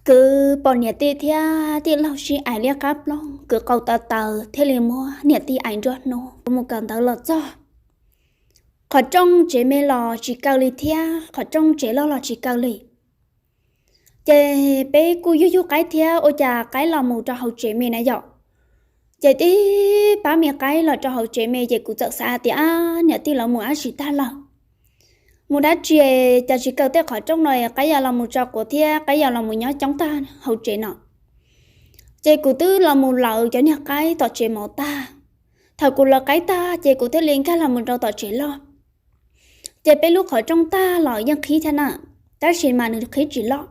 Kwv pom niam tij thiab tij laug sib aim liab qab ploog, kwv qau taw taws thiaj li muab niam tij aim nruab hnub. Kuv mus kawm ntawv los txog, qhov rooj tsev me los tsis kaw li thiab qhov rooj tsev loj los tsis kaw li. Ces peb kuj yug yug qaib thiab ua cas qaib los mus rau hauv tsev me na yom. Ces tib pab me qaib los rau hauv tsev me ces kuv txawm xav tias, Ab, niam tij lawv mus dab tsi tag lawm? Mus dab tsi, cas tsis kaw tej qhov rooj no, qaib yog los mus tso quav thiab qaib yog los mus nyob coob tag hauv tsev no. Ces kuv twb los mus lawv cov niag qaib tom tsev mov tag. Thaum kuv lawv qaib tag ces kuv thiaj li nkag los mus rau tom tsev loj. Ces peb lub qhov rooj tag los yeej qhib thiab na, tab sis mas nws qhib tsis loj.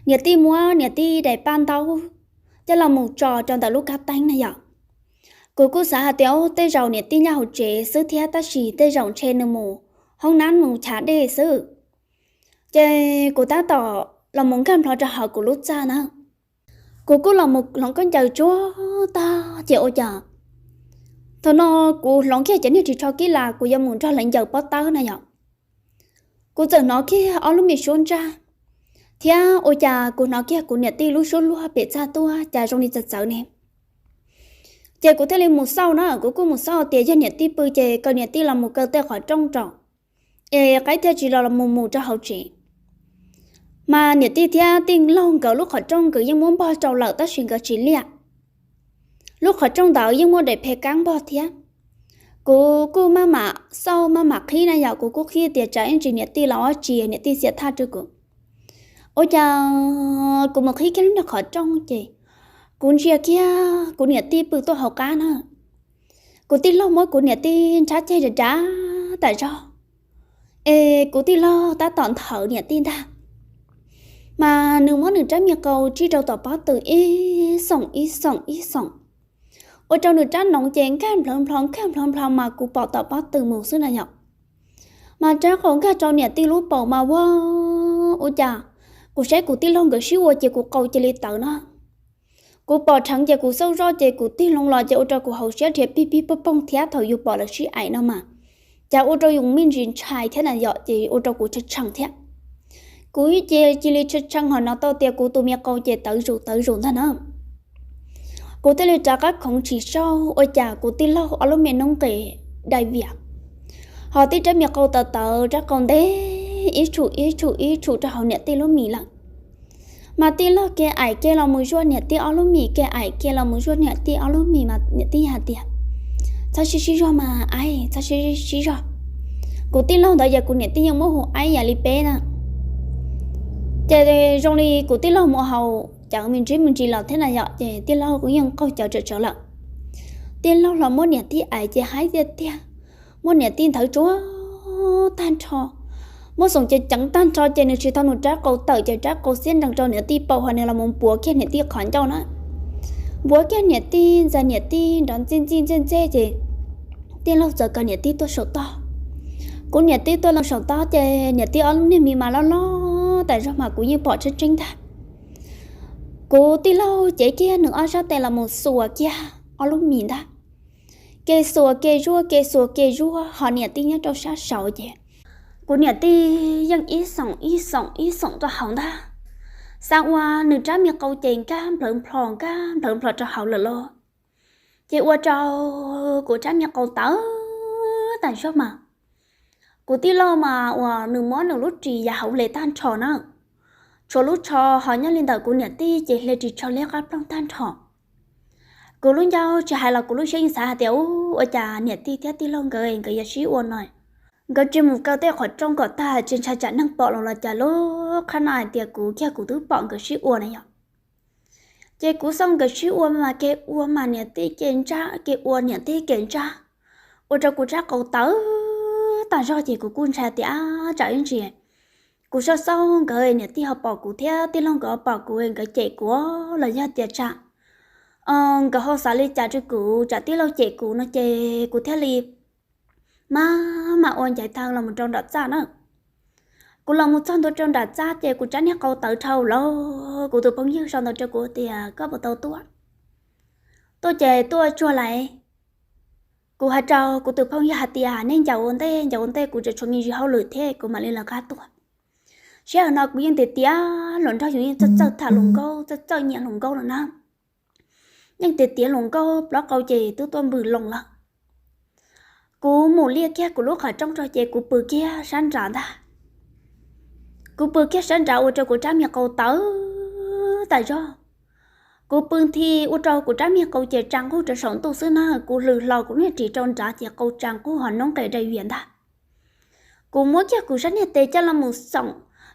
Niam tij muab niam tij daim paj ntaub coj los mus tso rau ntawm lub kab teeb na yom. Kuv kuj xav hais tias, Ub, tej zaum niam tij nyob hauv tsev xwb thiab, tab sis tej zaum ntshe nws mus hoob nab mus chav dej xwb. Ces kuv tab tom los mus nkag nplho rau hauv kuv lub txaj na. Kuv kuj los mus hloov khaub ncaws tsuag tag ces ua cas thaum no kuv hloov kiag cov niag ris tsho kib las kuv yuav mus nrog lawv ncaws pob tawb na yom. Kuv txawm hnov kiag ob lub me suab ntsaj, thiab ua cas kuv hnov kiag kuv niam tij lub suab luag pem txaj tuaj cas zoo li txawv txawv ne. Ces kuv thiaj li mus xauj na, kuv kuj mus xauj tias yog niam tij pw ces kom niam tij los mus kaw tej qhov rooj rau, es qaib thiaj tsis los mus mus rau hauv tsev. Mas niam tij thiab tij laug nkawd lub qhov rooj nkawd yeej muab npog rau lawm tab sis nkawd tsis liaj. Lub qhov rooj ntawd yeej muaj daim phe kab npog thiab. Kuv kuj maj mam xauj maj mam qhib na yom, kuv kuj qhib tias tsam ib ntsis niam tij los ua tsis niam tij xiam thaj rau kuv. Ua cas kuv mus qhib kiag lub niag qhov rooj ces kuv ntsia kiag kuv niam tij pw tuaj hauv qab na. Kuv tij laug muab kuv niam tij nrhab ceg dav dav tas zog, es kuv tij laug tab tom nthawv niam tij ntag. Mas nws muab nws rab me qau tsij rau tom pob tw ib xoom ib xoom ib xoom, ua rau nws rab noov ces nkag nplhawv nplho nkag nplhawv nplho mas kuv pom tom pob tw mus xwb na yom. Mas rab qau nkag rau niam tij lub paum mas ua, ua cas kuv saib kuv tij laug nkawd sib ua ces kuv qau cia li tawv na. Kuv pom rheev ces kuv xauj zoj ces kuv tig loo los ces ua rau kuv hauv siab dhia pig pig poog poog thiab thaum yus pom lawv sib aim no mas cas ua rau yus me ntsis ntshai thiab na yom, ces ua rau kuv tshee tshee thiab. Kuv cia cia li tshee tshee ho hnov tau tias kuv tus me qau ces tawv zus tawv zus ntag na. Kuv thiaj li rov qab khoov tsis sau ua cas kuv tij laug ob lub me noob nqes dai vias, ho tib rab me qau tawv tawv rab qau ntev ib tshum ib tshum ib tshum rau hauv niam tij lub mis lawm. Mas tij laug ke aim ke los mus zuaj niam tij ob lub mis, ke aim ke los mus zuaj niam tij ob lub mis mas niam tij hais tias, Txhob sib sib zog mas aib, txhob sib sib zog. Kuv tij laug ntawd yog kuv niam tij yeej muab hu aib yam li peb na. Ces zoo li kuv tij laug mus haus cawv me ntsis me ntsis los thiab na yom, ces tij laug kuj yeej qaug cawv tsawv tsawv lawm. Tij laug los muab niam tij aim ces haib tiag tiag, muab niam tij nthawv tsuag tag nrho, muab xoom ceev ceev tag nrho ces nws tsis tau nws rab qau tawm ces rab qau xiab nrees rau niam tij paum ho nws los mus npuav kiag niam tij qhov ncauj na. Npuav kiag niam tij ntxas niam tij nrov ntxij ntxij ntxej ntxej ces tij laug txawm kom niam tij tuaj saum toj. Kuv niam tij tuaj loo saum toj ces niam tij ob lub niag mis mas loj loj tas zog mas kuv yeej pom tseeb tseeb ntag. Kuv tij laug cev kiag nws ob sab tes los mus xuas kiag ob lub mis ntag. Ke xuas ke zuaj ke xuas ke zuaj ho niam tij nyob rau sab saud ces kuv niam tij yeej ib xoom ib xoom ib xoom rau hauv ntag. Xav ua nws rab me qau ces nkag nplhawv nplho nkag nplhawv nplho rau hauv lawm lauj. Ces ua rau kuv rab me qau tawv tas zog mas kuv tij laug mas uas nws muab nws lub ris yav hauv hle tag nrho na, tshuav lub tsho ho nyob li ntawm kuv niam tij ces hle ris tsho liab qab ploog tag nrho. Kuv lub ncauj tsis hais los kuv lub siab yeej xav hais tias, Ub, ua cas niam tij thiab tij laug nkawd nkawd yuav sib ua no? Nkawd tsis mus kaw tej qhov rooj kom tag tsis ntshai tsam neeg pom los los cas lub qhab no hais tias kuv kiag kuv twb pom nkawd sib ua na yom. Ces kuv xauj nkawd sib ua mas ke ua mas niam tij ke ntsaj ke ua niam tij ke ntsaj, ua rau kuv rab qau tawv tag zog ces kuv kuj ntshai tias tsam ib ntsis kuv xauj xauj nkawd niam tij ho pom kuv thiab tij laug nkawd ho pom kuv nkawd cem kuv los yog tias tsam nkawd ho xav li cas rau kuv tsam tij laug cem kuv no ces kuv thiaj li maj mam ua ncaiv taw los mus rau nram txaj na. Kuv los mus txog ntua rau nram txaj ces kuv rab niag qau tawv dhau lawm, kuv tus phooj ywg sau ntawv rau kuv tias koj puas tau tuaj? Tuaj ces tuaj tsuag lawm. Kuv hais rau kuv tus phooj ywg hais tias nej ncaum ua ntej ncaum ua ntej, kuv tseem tshuav me ntsis hauj lwm thiab kuv mam li lawv qab tuaj. Sij hawm no kuv yeej tiav tiav hluas nraug, yus yeej txawj txawj tham hluas nkauj, txawj txawj nyiam hluas nkauj lawm na. Yeej tiav tiav hluas nkauj, plaub qau ces twb tuaj npws loo lawm. Kuv mus liaj kiag kuv lub qhov rooj rau ces kuv pw kiag sab nrad ntag. Kuv pw kiag sab nrad ua rau kuv rab me qau tawv tas zog. Kuv pw nthi ua rau kuv rab me qau ces tsa nqug rau saum ntuj xwb na, kuv hlwm hlo kuv niag ris rau nrad ces qau tsa nqug ho noob qes dai vias ntag. Kuv muab kiag kuv sab niag tes coj los mus xoom,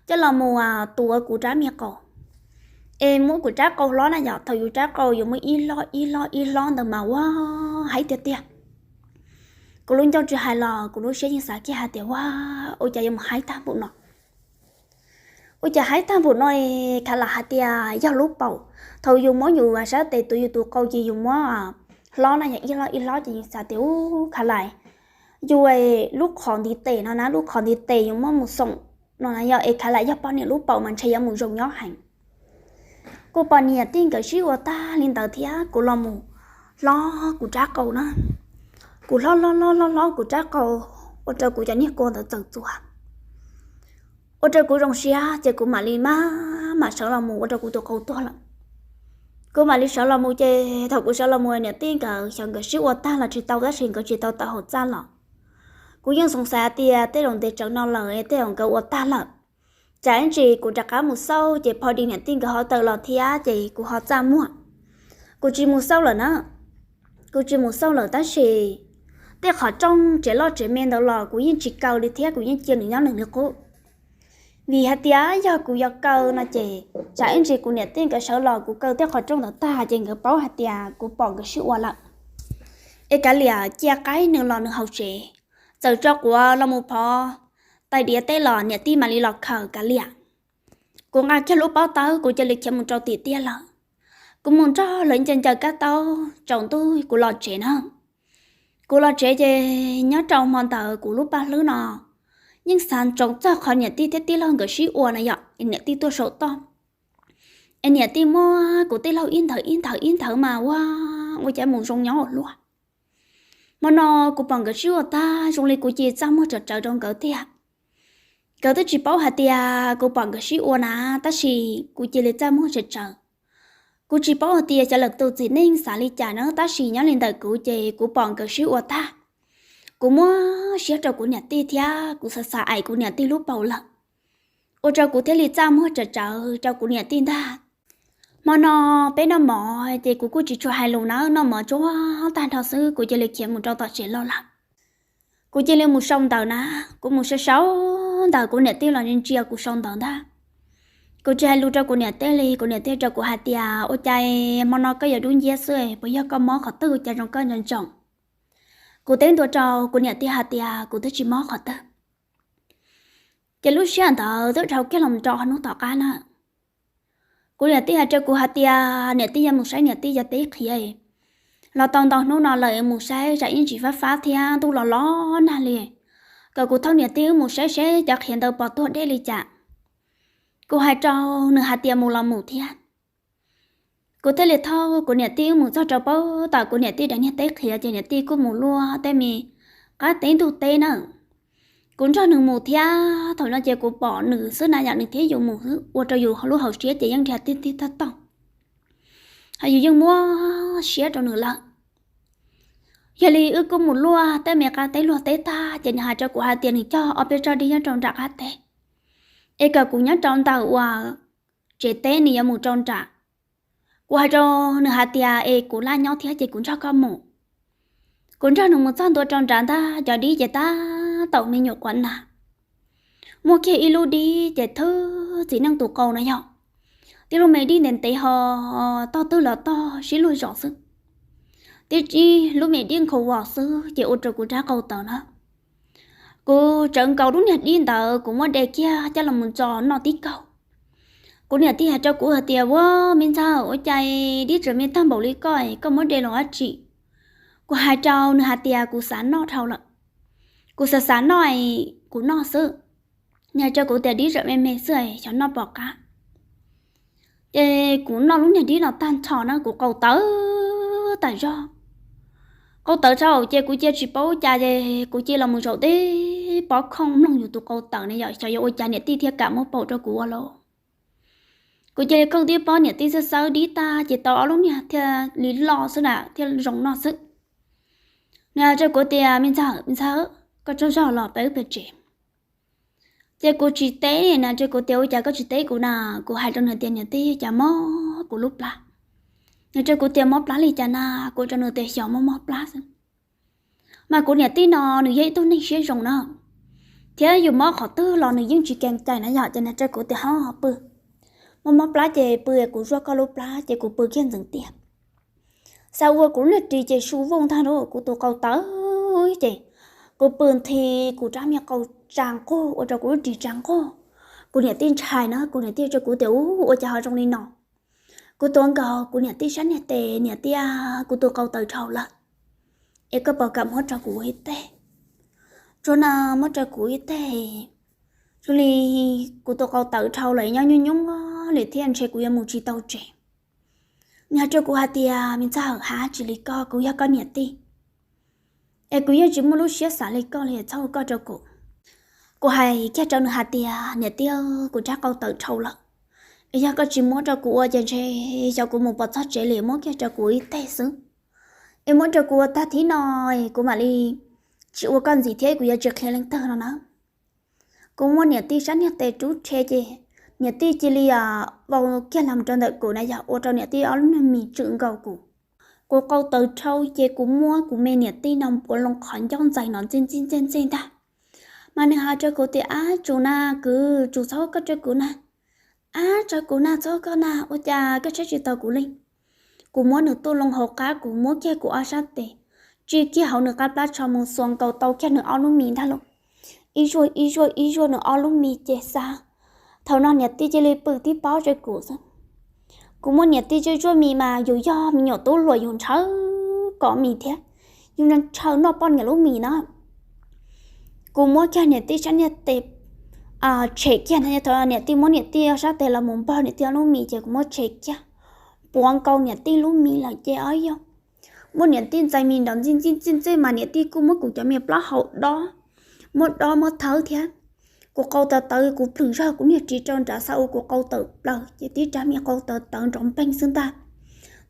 coj los mus tuav kuv rab me qau. Es muab kuv rab qau hlob na yom, thaum yus rab qau yus muab ib hlob ib hlob ib hlob ntawd mas ua heev tiag tiag. Kuv lub ncauj tsis hais los kuv lub siab yeej xav kiag hais tias ua, ua cas yuav mus heev tag npaum no. Ua cas heev tag npaum no, khav lam hais tias yog lub paum. Thaum yus muab yus sab tes tuav yus tus qau ces yus muab hlob na yog ib hlob ib hlob ces yus xav tias ub khav lam, yus lub qhov ntiv tes no na, lub qhov ntiv tes yus muab mus xoom no na yog es khav lam yog poj niam lub paum mas ntshe yuav mus zoo nyob heev. Kuv pom niam tij nkawd sib ua tag li ntawd thiab kuv los mus hlob kuv rab qau na. Kuv hlob hlob hlob hlob hlob kuv rab qau ua rau kuv cov niag kua ntawd txawm txuas, ua rau kuv zoo siab ces kuv mam li maj mam sawv los mus ua rau kuv tus qau tuag lawm. Kuv mam li sawv los mus ces thaum kuv sawv los mus niam tij nkawd xyov nkawd sib ua tag los tsis tau tab sis nkawd tsis tau tawm hauv txaj los. Kuv yeej xav hais tias tej zaum ntev tsawv no lawm tej zaum nkawd ua tag lawm. Tsam ib ntsis kuv rov qab mus xauj ces pho di niam tij nkawd ho tawm los thiab ces kuv ho txaj muag. Kuv tsis mus xauj lawm na, kuv tsis mus xauj lawm tab sis tej qhov rooj tsev loj tsev me ntawd los kuv yeej tsis kaw li thiab kuv yeej cia nws nyob nws li qub. Vim hais tias yog kuv yuav kaw no ces tsam ib ntsis kuv niam tij nkawd sawv los kuv kaw tej qhov rooj ntawd tag ces nkawd paub hais tias kuv pom nkawd sib ua lawm. Es kav liam cia qaib nws los nws hauv tsev, txawm tso quav los mus phov tais diav teb los niam tij mam li los khaws kav liam. Kuv nqa kiag lub pob tawb kuv cia li khiav mus rau tim tiaj lawm. Kuv mus nrog lawv ncaws ncaws kab taub tsaus ntuj kuv los tsev na. Kuv los tsev ces nyob rau hmo ntawd kuv lub paj hlwb no yeej xav ntsoov txog qhov niam tij thiab tij laug nkawd sib ua na yom, es niam tij tuaj saum toj, es niam tij muab kuv tij laug ib nthawv ib nthawv ib nthawv mas ua, ua cas mus zoo nyob ua luaj. Hmo no kuv pom nkawd sib ua tag zoo li kuv cia li txaj muag tsawv tsawv rau nkawd tiag. Nkawd twb tsis paub hais tias kuv pom nkawd sib ua na, tab sis kuv cia li txaj muag tsawv tsawv. Kuv tsis paub hais tias xyov lawv tus txiv neej xav li cas na, tab sis nyob li ntawm kuv ces kuv pom nkawd sib ua tag. Kuv muab siab rau kuv niam tij thiab kuv xav xav aim kuv niam tij lub paum lawm, ua rau kuv thiaj li txaj muag tsawv tsawv rau kuv niam tij ntag. Hmo no peb noj mov ces kuv kuj tsis tshua hais lus na, noj mov tsuag tag nrho xwb kuv cia li khiav mus rau tom tsev loj lawm. Kuv cia li mus sau ntawv na, kuv mus sau sau ntawv kuv niam tij los ntsia kuv sau ntawv ntag. Kuv tsis hais lus rau kuv niam tij li, kuv niam tij rau kuv hais tias ua cas hmo no koj yuav dub nciab xwb, puas yog koj mob qhov twg ua cas zoo koj ntsoov ntsoov. Kuv teb ntua rau kuv niam tij hais tias kuv twb tsis mob qhov twg. Ces lub sij hawm ntawd twb dhau kiag los rau hnub tom qab na. Kuv niam tij hais rau kuv hais tias niam tij yuav mus saib niam tij cov teb qhiav los tau ntau hnub no lawm, mus saib tsam ib ntsis fab fab thiab ntuj los los nag li, kom kuv thauj niam tij wb mus saib seb cov qhiav ntawd puas tuag deb li cas. Kuv hais rau nws hais tias mus los mus thiab. Kuv thiaj li thauj kuv niam tij wb mus txog rau pab tom kuv niam tij daim niag teb qhiav ces niam tij kuj mus luaj tej me qab teb ntug teb na. Kuv nrog nws mus thiab thaum no ces kuv pom nws xwb na yom, nws thiab yus mus xwb ua rau yus lub hauv siab ces yeej nrhiav tig tig tog tog, ho yus yeej muab siab rau nws lawm. Yog li wb kuj mus luaj tej me qab teb luag teb tag ces nws hais rau kuv hais tias nws cog ob peb tsob dib nyob rau nram qab teb, es kom kuv nyob rau ntawm uas tsev teb nws yuav mus rau nram. Kuv hais rau nws hais tias es kuv laj nyob thiab ces kuv nrog koj mus. Kuv nrog nws mus txog ntua rau nrad ntag, cov dib ces tab tom me nyuam quav nas. Muaj kiag ib lub dib ces thwb txiv neej tus qau na yog, tib lub me dib ntev ntev ho tog twg los tog sib luag zos xwb. Tib lub me dib nkhaus vos xwb ces ua rau kuv rab qau tawv na. Kuv tsawv nkaus lub niag dib ntawd kuv muab de kiag coj los mus ntxo noj tib kaug. Kuv niam tij hais rau kuv hais tias ua me ntxawg ua cas dib tseem me tag npaum li koj, koj muab de los dab tsi? Kuv hais rau nws hais tias kuv xav noj dhau lawm, kuv xav xav noj, kuv noj xwb. Nws hais rau kuv tias dib tseem me me xwb xyov noj pom qab. Ces kuv noj lub niag dib no tag nrho na kuv qau tawv tas zog. Qau tawv tshau ces kuv cia tsis paub cas ces kuv cia los mus zaum teb tib pob khooj mloog yus tus qau tawm na yom, xyov yuav ua cas niam tij thiaj kam muab paum rau kuv ua lauj. Kuv cia li khooj tib pob, niam tij xawb xawb dib tag ces tau ob lub niag thiaj li loj xwb na, thiaj zoo noj xwb. Nws hais rau kuv tias, me ntxawm, me ntxawm, koj tsaug zog los peb wb pem tsev. Ces kuv tsis teb, nws hais rau kuv tias, ua cas koj tsis teb kuv na? Kuv hais rau nws tias, niam tij, cas mob kuv lub plab. Nws rau kuv tias, mob plab li cas na? Kuv rau nws tias, xyov mob mob plab xwb. Mas kuv niam tij no nws yog ib tug neeg siab zoo na, thiab yus mob qhov twg los nws yeej tsis kees cai na yom. Ces nws rau kuv tias, ho pw, mob mob plab ces pw, kuv zuaj koj lub plab. Ces kuv pw kiag ntxeev tiag. Xav ua kuv lub niag ris ces su vooj ntag lauj, kuv tus qau tawv ces kuv pw nthi, kuv rab me qau tsa nqug ua rau kuv lub ris tsa nqug. Kuv niam tij ntshai na, kuv niam tij rau kuv tias, u, ua cas ho zoo li no? Kuv tuav nkaus kuv niam tij sab niag tes, niam tij, kuv tus qau tawv dhau lawm, es koj puas kam muab rau kuv ua ib teg? Tsuag na, muab rau kuv ib teg, zoo li kuv tus qau tawv dhau lawm, nyob nyuaj nyuaj li thiab ntshe kuv yuav mus tsis tau tsev. Nws hais rau kuv hais tias, me ntxawg, hais tsis li koj, kuv yog koj niam tij, es kuv yeej tsis muaj lub siab xav li koj li, txhob hu koj rau kuv. Kuv hais kiag rau nws hais tias, niam tij, kuv rab qau tawv dhau lawm, es yog koj tsis muab rau kuv ua ces ntshe xyov kuv mus puas txog tsev li, muab kiag rau kuv ib teg xwb, es muab rau kuv ua tag thib no, kuv mam li tsis ua koj ntxiv thiab kuv yuav tsis qhia leej twg no na. Kuv muab niam tij sab niag tes rub rhe ces niam tij cia li vau kiag los rau ntawm kuv na yog, ua rau niam tij ob lub niag mis tswm nkaus kuv. Kuv qau tawv dhau ces kuv muab kuv me niam tij no npuav loo qhov ncauj ntxais no ntxij ntxij ntxij ntxij ntag. Mas nws hais rau kuv tias, ab tsum na, kwv tsum, txhob hu koj rau kuv na, ab tsum kuv na, txhob hu koj na, ua cas koj saib tsis taus kuv li? Kuv muab nws tuaj loo hauv qab, kuv muab kiag kuv ob sab tes tsij kiag hauv nws qab plab tsho mus xuas nkaus tau kiag nws ob lub mis ntag lauj. Ib zuaj ib zuaj ib zuaj nws ob lub mis ces xav, thaum no niam tij cia li pw tib pob rau kuv xwb. Kuv muab niam tij zuaj zuaj mis mas yus yog me nyuam tub hluas yus ntshaw kom mis thiab, yus ntshaw noj poj niam lub mis na. Kuv muab kiag niam tij sab niag tes tshem kiag ntag, thaum niam tij muab niam tij sab tes los mus npog niam tij ob lub mis ces kuv muab tshem kiag, puav nkaus niam tij lub mis lawm ces ob yog muab niam tij ntxais mis nrov ntxij ntxij ntxij ntxij mas niam tij kuj muab kuv cov me plaub hau dob, muab dob muab thawb thiab. Kuv qau tawv tawv, kuv plhws zog kuv niag ris rau nrad, xav ua kuv qau tawm plaws ces tib rab me qau tawv tawv nrov npeeg xwb ntag.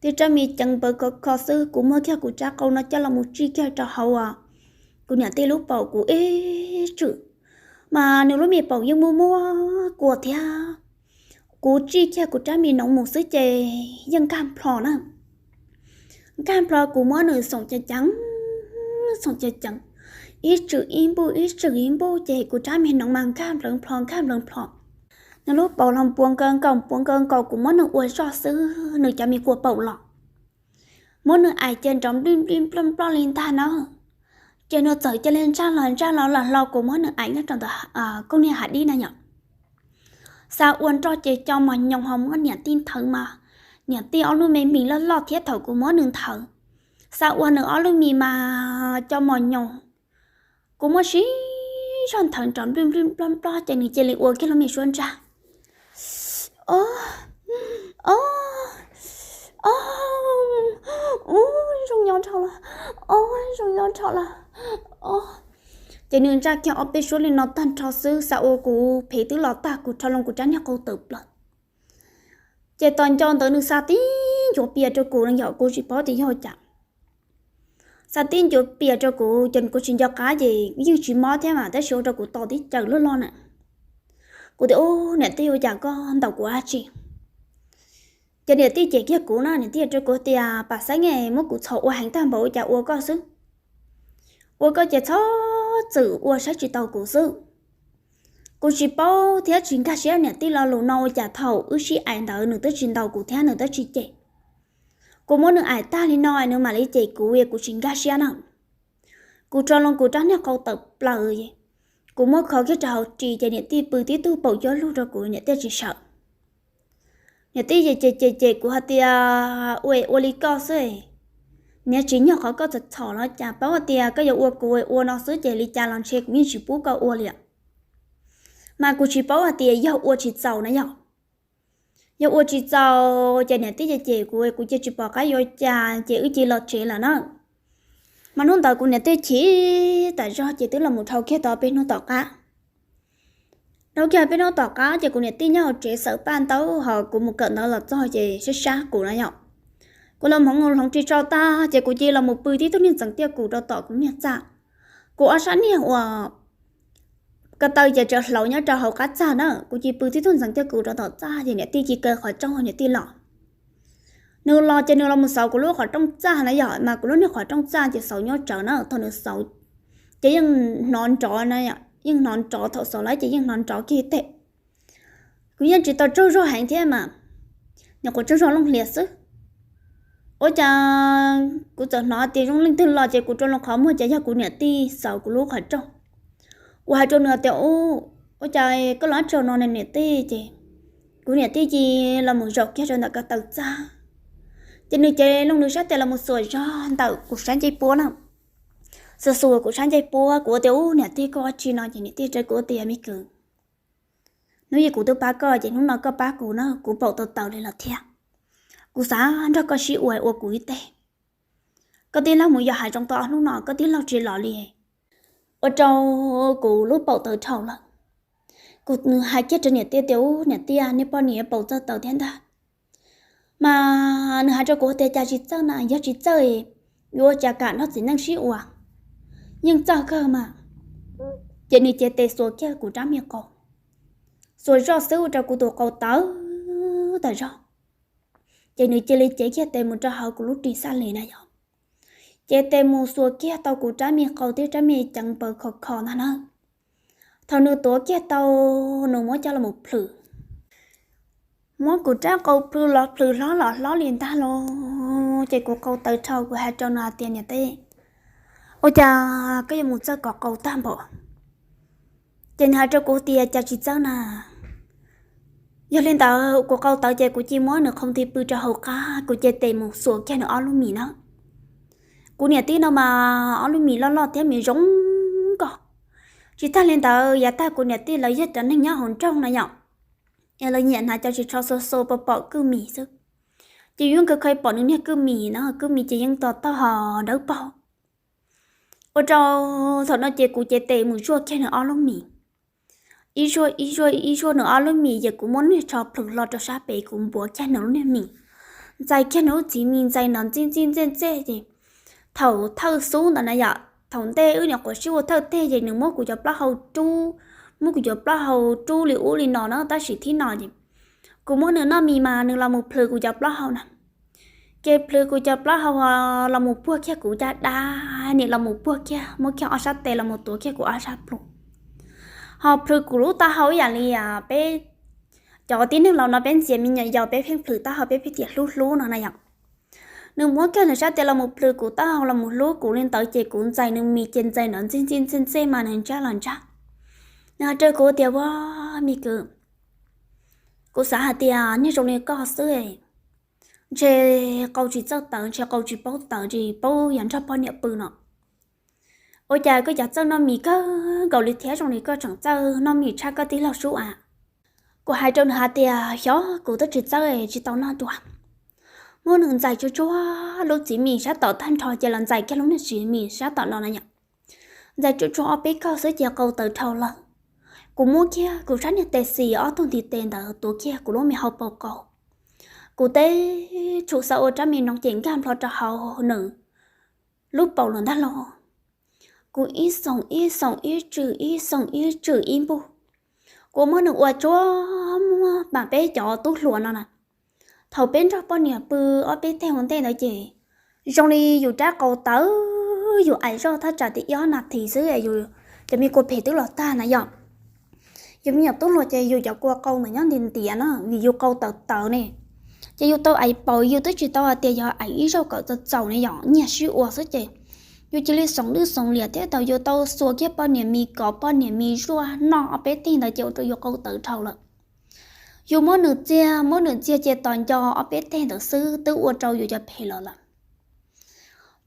Tib rab me ceev npawv khov kho xwb, kuv muab kiag kuv rab qau no coj los mus tsij kiag rau hauv kuv niam tij lub paum, kuv ib tswm mas nws lub me paum yeej muaj muaj kua thiab. Kuv tsij kiag kuv rab me noov mus xwb ces yeej nkag nplho na. Nkag nplho kuv muab nws xoom ceev ceev, xoom ceev ceev, ib tswm ib npuj ib tswm ib npuj ces kuv rab me noov mas nkag nplawv nplho nkag nplawv nplho. Nws lub paum los npuav nkaus nkaus npuav nkaus nkaus, kuv muab nws ua zoj xwb nws cov me kua paum los. Muab nws aim ces nrov nplij nplij nploj nploj li ntag na. Ces nws txawm cia li ntsaj los ntsaj los los hlo, kuv muab nws aim nyob rau ntawm kooj niag hav dib na yom. Xav ua nroj ces co mos nyoos ho muab niam tij nthawv mas niam tij ob lub me mis loj loj thiab, thaum kuv muab nws nthawv, xav ua nws ob lub mis mas co mos nyoos. Kuv muab sib zog nthawv nrov nplij nplij nploj nploj ces nws cia li ua kiag lub me suab ntsaj. O, o, o, u, zoo nyob dhau lawm, o, zoo nyob dhau lawm, o. Ces nws ntsaj kiag ob peb suab li no tag nrho xwb, xav ua kuv phem twb los tag, kuv rho loo kuv rab niag qau tawm plaws. Ces tos nco ntawd nws xa tib ncuav pias rau kuv no yom, kuv tsis paub tias yog cas. Xa tib ncuav pias rau kuv ces kuv tsis nco qab ces yeej tsis mob thiab mas tab sis ua rau kuv tos tib caws loj loj na. Kuv tias, u, niam tij, ua cas koj ntaus kuv dab tsi? Ces niam tij cem kiag kuv na, niam tij rau kuv tias, pam xeeb, muab kuv txhaum ua heev tag npaum ua cas ua koj xwb. Ua koj ces txhob txwm ua saib tsis taus kuv xwb. Kuv tsis paub thiab tsis nkag siab niam tij lo lus no, ua cas thaum wb sib aim ntawd nws twb tsis ntaus kuv thiab nws twb tsis cem. Kuv muab nws aim tag li no nws mam li cem kuv, kuv tsis nkag siab na. Kuv rho loo kuv rab niag qau tawm plaws, kuv muab kho kiag rau hauv ris ces niam tij pw tib tug paum cuab lug rau kuv, niam tij tsis sawm. Niam tij cem cem cem kuv hais tias, ua ua li koj xwb, niag tsis nyog qhov koj txom txhom los cas paub hais tias koj yuav ua kuv ua no xwb ces li cas los ntshe kuv yeej tsis pub koj ua li. Mas kuv tsis paub hais tias yog ua tsis txaus na yog, yog ua tsis txaus ces niam tij cem cem kuv, kuv cia tsis pom qab yuav cas ces wb cia los tsev lawm na. Mas hnub ntawd kuv niam tij chim tas zog ces twb los mus dhau kiag tau peb hnub tom qab. Dhau kiag peb hnub tom qab ces kuv niam tij nyob hauv tsev xaws paj ntaub, ho kuv mus kawm ntawv los txog ces sab sab kuv na yom. Kuv los hmoov hloov ris tsho tag ces kuv cia li los mus pw tib tug niag ntxeev tiaj kus rau tom kuv niag txaj. Kuv ob sab niag uas ko taw ces tseem hlauv nyob rau hauv qab txaj na, kuv cia li pw tib tug ntxeev tiaj kus rau tom txaj ces niam tij cia li kaw qhov rooj, niam tij los. Nws los ces nws los mus xauv kuv lub qhov rooj txaj na yom, mas kuv lub niag qhov rooj txaj ces xauv nyob tsawv na, thaum nws xauv ces yeej hnov nrov na, yeej hnov nrov, thaum xauv lawm ces yeej hnov nrov kiag teg. Kuv yeej tsis tau tsaug zog heev thiab mas, nyuam qhuav tsaug zog looj hlias xwb. Ua cas kuv txawm hnov tias zoo leej twg los ces kuv rua loo qhov muag ces yog kuv niam tij xauv kuv lub qhov rooj. Kuv hais rau nws tias, Ua cas koj los tsaug no ne niam tij? Ces kuv niam tij cia li los mus zaum kiag rau ntawm ko taw txaj, ces nws cev loo nws sab tes los mus xuas zog ntawm kuv sab ncej puab na. Xuas xuas kuv sab ncej puab, kuv ua tias, Ub, niam tij, koj ua tsi no? Ces niam tij rau kuv tias, Me kwv, hnub ib kuv twb pab koj ces hnub no koj pab kuv na, kuv paum tau taws li los thiab. Kuv xav nrog koj sib ua, ua kuv ib teg. Koj tij laug mus yos hav zoov tau ob hnub no koj tij laug tsis los li, ua rau kuv lub paum tawv dhau lawm. Kuv hais kiag rau niam tij tias, Ub, niam tij, niag poj niam paum txawj taws thiab ntag. Mas nws hais rau kuv tias, Cas tsis txawj na? Yog tsis txawj yuav ua cas kam nrog txiv neej sib ua? Yeej txawj kawg mas. Ces nws cev tes xuas kiag kuv rab me qau, xuas zoj xwb ua rau kuv tus qau tawv tas zog. Ces nws cia li cev kiag tes mus rau hauv kuv lub ris xab li na yom. Cev tes mus xuas kiag tau kuv rab me qau thiab rab me ceev paws khov kho ntag na. Thaum nws tuav kiag tau, nws muab coj los plhws. Muab kuv rab qau plhws los plhws hlob los hlob li ntag lauj, ces kuv qau tawv dhau, kuv hais rau nws hais tias, Niam tij, ua cas koj yuav mus txawj kov qau tag npaum? Ces nws hais rau kuv tias, Cas tsis txawj na? Yog li ntawd kuv qau tawv ces kuv cia li muab nws qhov nti pw rau hauv qab, kuv cev tes mus xuas kiag nws ob lub mis na. Kuv niam tij no mas ob lub mis loj loj thiab mis zoo nkauj. Tsis tag li ntawd, yav tag kuv niam tij lawv yog cov neeg nyob hauv nroog na yom, es lawv nyiam hnav cov ris tsho xua xua pom pom kwj mis xwb. Ces yeej khav khav pom nws niag kwj mis na, kwj mis ces yeej to taub ho dawb paug. Ua rau thaum no ces kuv cev tes mus zuaj kiag nws ob lub mis. Ib zuaj ib zuaj ib zuaj nws ob lub mis, ces kuv muab niag tsho plhws hlo rau sab pem, kuv npuav kiag nws lub niag mis, ntxais kiag nws lub txiv mis ntxais nrov ntxij ntxij ntxej ntxej. Ces thaum thawj xub ntawd na yom, thaum ntej wb nyuam qhuav sib ua thawj teg ces nws muab kuv cov plaub hau rub, muab kuv cov plaub hau rub li ub li no na, tab sis thib no ces kuv muab nws noj mis mas nws los mus plhws kuv cov plaub hau na. Ces plhws kuv cov plaub hau los mus puag kiag kuv caj dab, nim los mus puag kiag, muab kiag ob sab tes los mus tuav kiag kuv ob sab plhu, ho plhws kuv lub taub hau ib yam li peb cov tib neeg laus no peb ntxias me nyuam yaus peb pheej plhws taub hau peb pheej tias hlub hlub no na yom. Nws muab kiag nws sab tes los mus plhws kuv taub hau los mus hlub kuv li ntawd ces kuv ntxais nws mis ces ntxais nrov ntxij ntxij ntxej ntxej mas nws ntsaj los ntsaj. Nws hais rau kuv tias, Ua, me kwv, kuv xav hais tias niag zoo li koj xwb, ntshe qau tsis txawj tawv, ntshe qau tsis paub tawv, tsis paub yog nrog poj niam pw no. Ua cas koj cov txawj noj mis kawg nkaus li thiab, zoo li koj tseem txawj noj mis tshaj koj tij laug sub a? Kuv hais rau nws hais tias, Xyov, kuv twb tsis txawj, tsis tau noj dua. Muab nws ntxais tsuag tsuag lub txiv mis sab tom tag nrho ces los ntxais kiag lub niag txiv mis sab tom no na yom. Ntxais tsuag tsuag ob peb kaug xwb ces qau tawv dhau lawm. Kuv muab kiag kuv sab niag tes xis ob tug ntiv tes ntawd tuav kiag kuv lub me hau paus qau. Kuv teb tshum xav ua rab me noov ces nkag nplo rau hauv nws lub paus lawm ntag lauj. Kuv ib xoom ib xoom ib tswm ib xoom ib tswm ib npuj, kuv muab nws ua tsuag muag mas peb cov tub hluas no na. Thaum peb nrog poj niam pw ob peb teg ua ntej ntawd ces zoo li yus rab qau tawv, yus aim zoj thaj tsam tias ib ob nas this xwb es yus cov me kua phem twb los tag na yom. Yus me nyuam tub hluas ces yus cov kua qau mas nyob ntiav ntiav na vim yus qau tawv tawv ne. Ces yus tau aim paus, yus twb tsis tau hais tias yog aim ib zaug kom txaus txaus ne yom, nyiag sib ua xwb ces yus cia li xoom lwj xoom liam thiab thaum yus tau xuas kiag poj niam mis, kov poj niam mis zuaj noj ob peb teg ntawd ces ua rau yus qau tawv dhau lawm. Yus muab nws txiag, muab nws txiag ces tos nco ob peb teg ntawd xwb twb ua rau yus cov phem los lawm.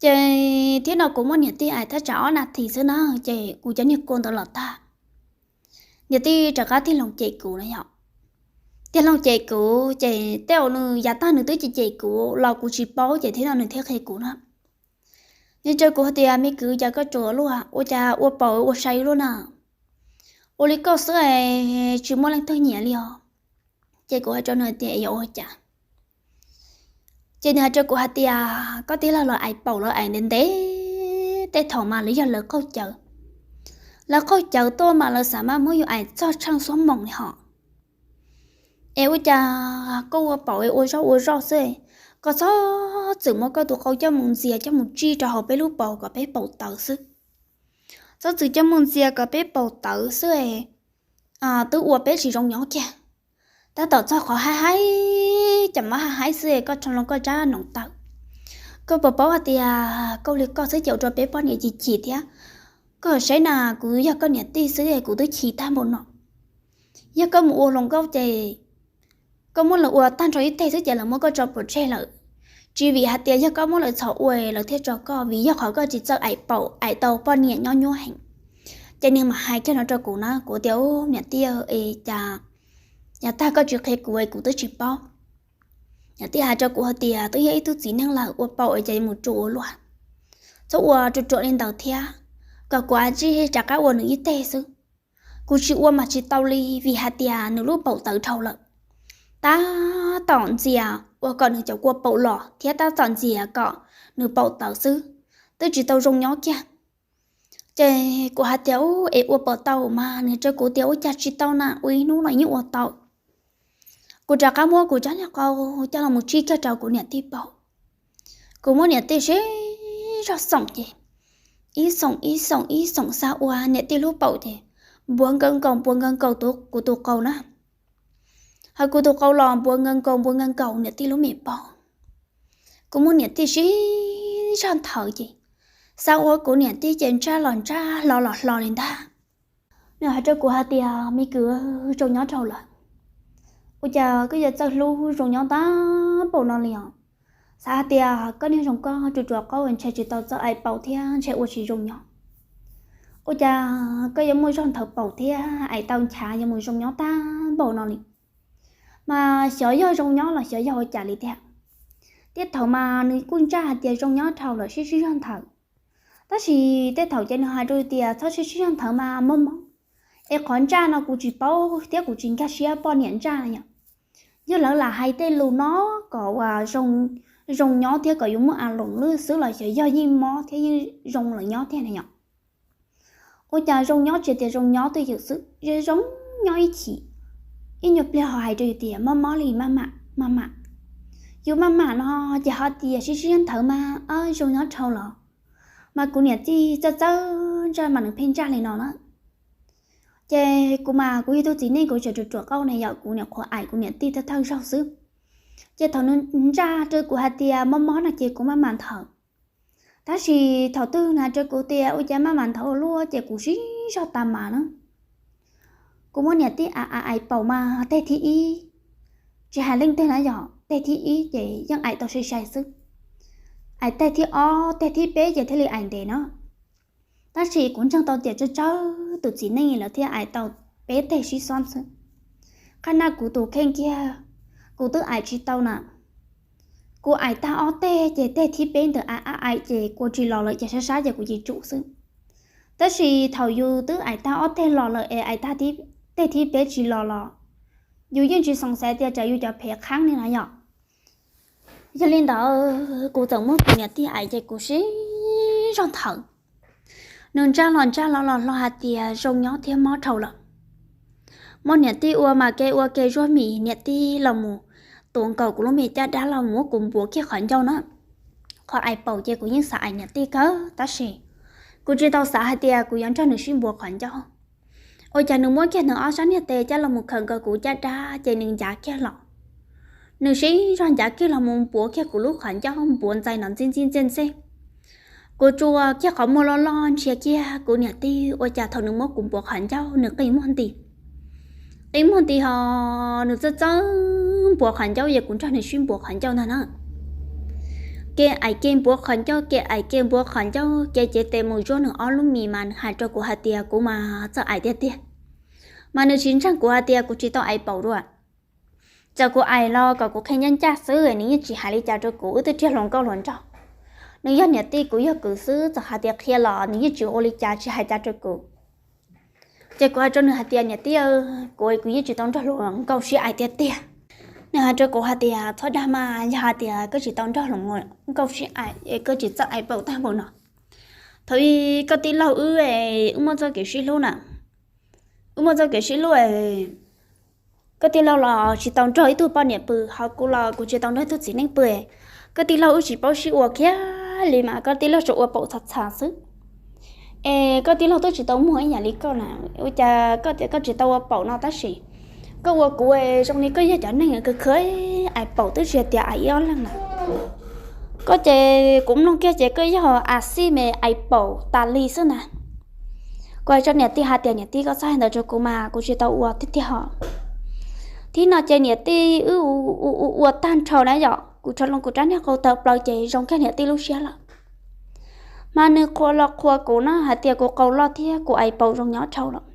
Ces thiab no kuv muab niam tij aim thaj tsam ob nas this xwb na, ces kuv cov niag kua ntawd los tag. Niam tij rov qab tig loo cem kuv na yom. Tig loo cem kuv ces tej zaum nws yav tag nws twb cem cem kuv los kuv tsis paub ces thiab no nws thiaj qhia kuv na. Nws rau kuv hais tias, me kwv, cas koj tsuas luaj, ua cas ua paum ua sai luaj na? Ua li koj xwb es tsis muaj leej twg nyiam li os. Ces kuv hais rau nws tias, yog ua cas? Ces nws hais rau kuv hais tias, koj tij laug lawv ais paum lawv ais ntev ntev, tej thaum mas lawv yog lawv qaug cawv, lawv qaug cawv tuaj mas lawv xav mas muab yus ais txog tsheej xuab moos li hos. Es ua cas koj ua paum es ua zaub ua zoj xwb, koj txhob txwm muab koj tus qau coj mus ntxias coj mus tsij rau hauv peb lub paum kom peb paum tawv xwb. Txhob txwm coj mus ntxias kom peb paum tawv xwb, twb ua peb tsis zoo nyob kiag. Tab tom txog qhov haib haib, cas muab haib haib xwb es koj rho loo koj rab noov tawm. Koj puas paub hais tias koj li koj xwb ces ua rau peb poj niam chim chim thiab. Koj saib na, kuv yog koj niam tij xwb es kuv twb chim tag npaum no. Yog koj mus ua hluas nkauj ces koj muab lawv ua tag nrho ib teg xwb ces lawv muab koj tso pov tseg lawm. Tsis vim hais tias yog koj muab lawv txhom ua lawv thiaj tso koj, vim yog qhov koj tsis txawj ais paum ais tau poj niam nyob nyuaj heev. Ces nws mam hais kiag no rau kuv na, kuv tias, ub, niam tij, es cas yav tag koj tsis qhia kuv es kuv twb tsis paub. Niam tij hais rau kuv hais tias twb yog ib tug txiv neej lawm, ua paum es cas mus tsuas ua luaj, txhob ua ruam ruam li ntawd thiab, kom kuv ua tsij rov qab ua nws ib teg xwb. Kuv tsis ua mas tsis tau li, vim hais tias nws lub paum tawv dhau lawm. Tab tom ntxias ua kom nws cov kua paum los thiab tab tom ntxias kom nws paum tawv xwb, twb tsis tau zoo nyob kiag. Ces kuv hais tias, ub, es ua puas tau mas? Nws rau kuv tias, ua cas tsis tau na, ua ib hnub los yeej ua tau. Kuv rov qab muab kuv cov niag qau coj los mus tsij kiag rau kuv niam tij paum. Kuv muab niam tij sib zog xoom ces ib xoom ib xoom ib xoom xa ua niam tij lub paum ces npuav nkaus nkaus npuav nkaus nkaus kuv tus qau na. Hos kuv tus qau los npuav nkaus nkaus npuav nkaus nkaus niam tij lub me paum. Kuv muab niam tij sib zog nthawv ces xav ua kuv niam tij ces ntsaj los ntsaj hlo los hlo li ntag. Nws hais rau kuv hais tias, me kwv, zoo nyob dhau lawm. Ua cas koj yuav txawj hlub zoo nyob tag npaum no li os? Xav hais tias koj niag zoo koj tsuas tsuas qaub ntshe tsis tau txawj ais paum thiab ntshe ua tsis zoo nyob. Ua cas koj yuav muaj zog nthawv paum thiab ais tau nchav yuav mus zoo nyob tag npaum no li? Mas xyov yog zoo nyob los xyov yog ua cas li tiag. Tej thaum mas nws kuj ntsaj hais tias zoo nyob dhau lawm sib sib zog nthawv. Tab sis tej thaum ces nws hais rau tias txhob sib sib zog nthawv mas mob mob. Es qhov ntsaj no kuv tsis paub thiab kuv tsis nkag siab poj niam ntsaj no yom. Yog lawv lam hais tej lus no kom ua zoo nyob thiab kom yuav muaj a loos lwj xwb los xyov yog yeej mob thiab yeej zoo lawm nyob tiag na yom. Ua cas zoo nyob tsis tias zoo nyob twj ywm xwb, zoo zoo nyob ib chim, ib nyuag pliag ho hais rau yus tias mob mob li maj mam maj mam. Yus maj mam no ces ho tias sib sib nthawv mas zoo nyob dhau los. Mas kuv niam tij txawj txawj ntsaj mas nws pheej ntsaj li no na. Ces kuv mas kuv yog tug txiv neej kuv tseem ruam ruam qauj ne yom, kuv nyuam qhuav aim kuv niam tij thawj thawj zaug xwb. Ces thaum nws ntsaj rau kuv hais tias mob mob no ces kuv maj mam nthawv. Tab sis thaum twg nws hais rau kuv tias ua cas maj mam nthawv ua luaj ces kuv sib zog tas mas na. Kuv muab niam tij ais paum mas teg thib ib, tsis hais leej twg na yom, teg thib ib ces yeej ais tau sai sai xwb. Ais teg thib ob teg thib peb ces thiaj li ais ntev na. Tab sis kuv ntseeg tau tias tsawg tsawg tus txiv neej lawv thiaj ais tau peb teg sib xob xwb. Qhov no kuv tus kheej kiag, kuv twb ais tsis tau na. Kuv ais tag ob teg ces teg thib peb ntawd ais ais ces kua tsis los lawm ces sab sab ces kuv cia tsum xwb. Tab sis thaum yus twb ais tag ob teg los lawm es ais tag teg thib peb tsis los los, yus yeej tsis xoom xaiv tias tsam yus cov phev qhaab li na yom. Yog li ntawd kuv txawm muab kuv niam tij ais ces kuv sib zog nthawv. Nws ntsaj los ntsaj los los hlo hais tias zoo nyob thiab mob dhau lawm. Muab niam tij ua mas ke ua ke zuag mis, niam tij los mus tuav nkaus kuv lub me caj dab los muab kuv npuav kiag qhov ncauj na. Qhov ais paum ces kuv yeej xav ais niam tij kawg tab sis kuv tsis tau xav hais tias kuv yuav nrog nws sib npuav qhov ncauj. Ua cas nws muab kiag nws ob sab niag tes coj los mus khawm nkaus kuv caj dab ces nws ncav kiag los. Nws sib zog ncav kiag los mus npuav kiag kuv lub qhov ncauj npuav ntxais no ntxij ntxij ntxej ntxej. Kuv tsuas kiag qhov muag loj loj ntsia kiag kuv niam tij, ua cas thaum nws muab kuv npuav qhov ncauj nws qi muag nti. Qi muag nti ho nws txawj txawj npuav qhov ncauj, yog kuv nrog nws sib npuav qhov ncauj ntag na. Ke ais ke npuav qhov ncauj, ke ais ke npuav qhov ncauj, ke cev tes mus zuab nws ob lub mis mas nws hais rau kuv hais tias kuv mas txawj ais tiag tiag. Mas nws tsis ntseeg kuv hais tias kuv tsis tau ais paum dua. Txawm kuv ais los kom kuv qhia ncaj ncaj xwb nws yeej tsis hais li cas rau kuv, wb twb tiag hluas nkauj hluas nraug. Nws yog niam tij, kuv yog kwv xwb, txawm hais tias qhia los nws yeej tsis ua li cas, tsis hais cas rau kuv. Ces kuv hais rau nws hais tias, niam tij, kuv kuv yeej tsis tau nrog luag nkauj sib aim tiag tiag. Nws hais rau kuv hais tias, txhob dag mas, yog hais tias koj tsis tau nrog luag nkauj sib aim es koj tsis txawj aim paum tag npaum no. Thaum ub koj tij laug wb, wb muaj txoj kev sib hlub na, wb muaj txoj kev sib hlub, koj tij laug los tsis tau nrog ib tug poj niam pw, ho kuv los kuv tsis tau nrog ib tug txiv neej pw. Koj tij laug wb tsis paub sib ua kiag li mas koj tij laug tsuas ua paum txhav txhav xwb. Es koj tij laug twb tsis tau muag ib yam li koj na, ua cas koj tias koj tsis tau ua paum no tab sis koj ua kuv zoo li koj yog cov neeg khwv khwv, aim paum twb tsis tias aim ib ob leeg na. Koj ces kuv mloog kiag ces koj yog a xij me aim paum tas li xwb na. Kuv hais rau niam tij hais tias, niam tij, koj txhob hais ntawd rau kuv mas, kuv tsis tau ua tiag tiag hos. Thib no ces niam tij wb ua ua tag nrho na yom, kuv rho loo kuv rab niag qau tawm plaws ces zoo kiag niam tij lub siab lawm. Mas nws qhuas los qhuas kuv na hais tias kuv qau loj thiab kuv aim paum zoo nyob dhau lawm.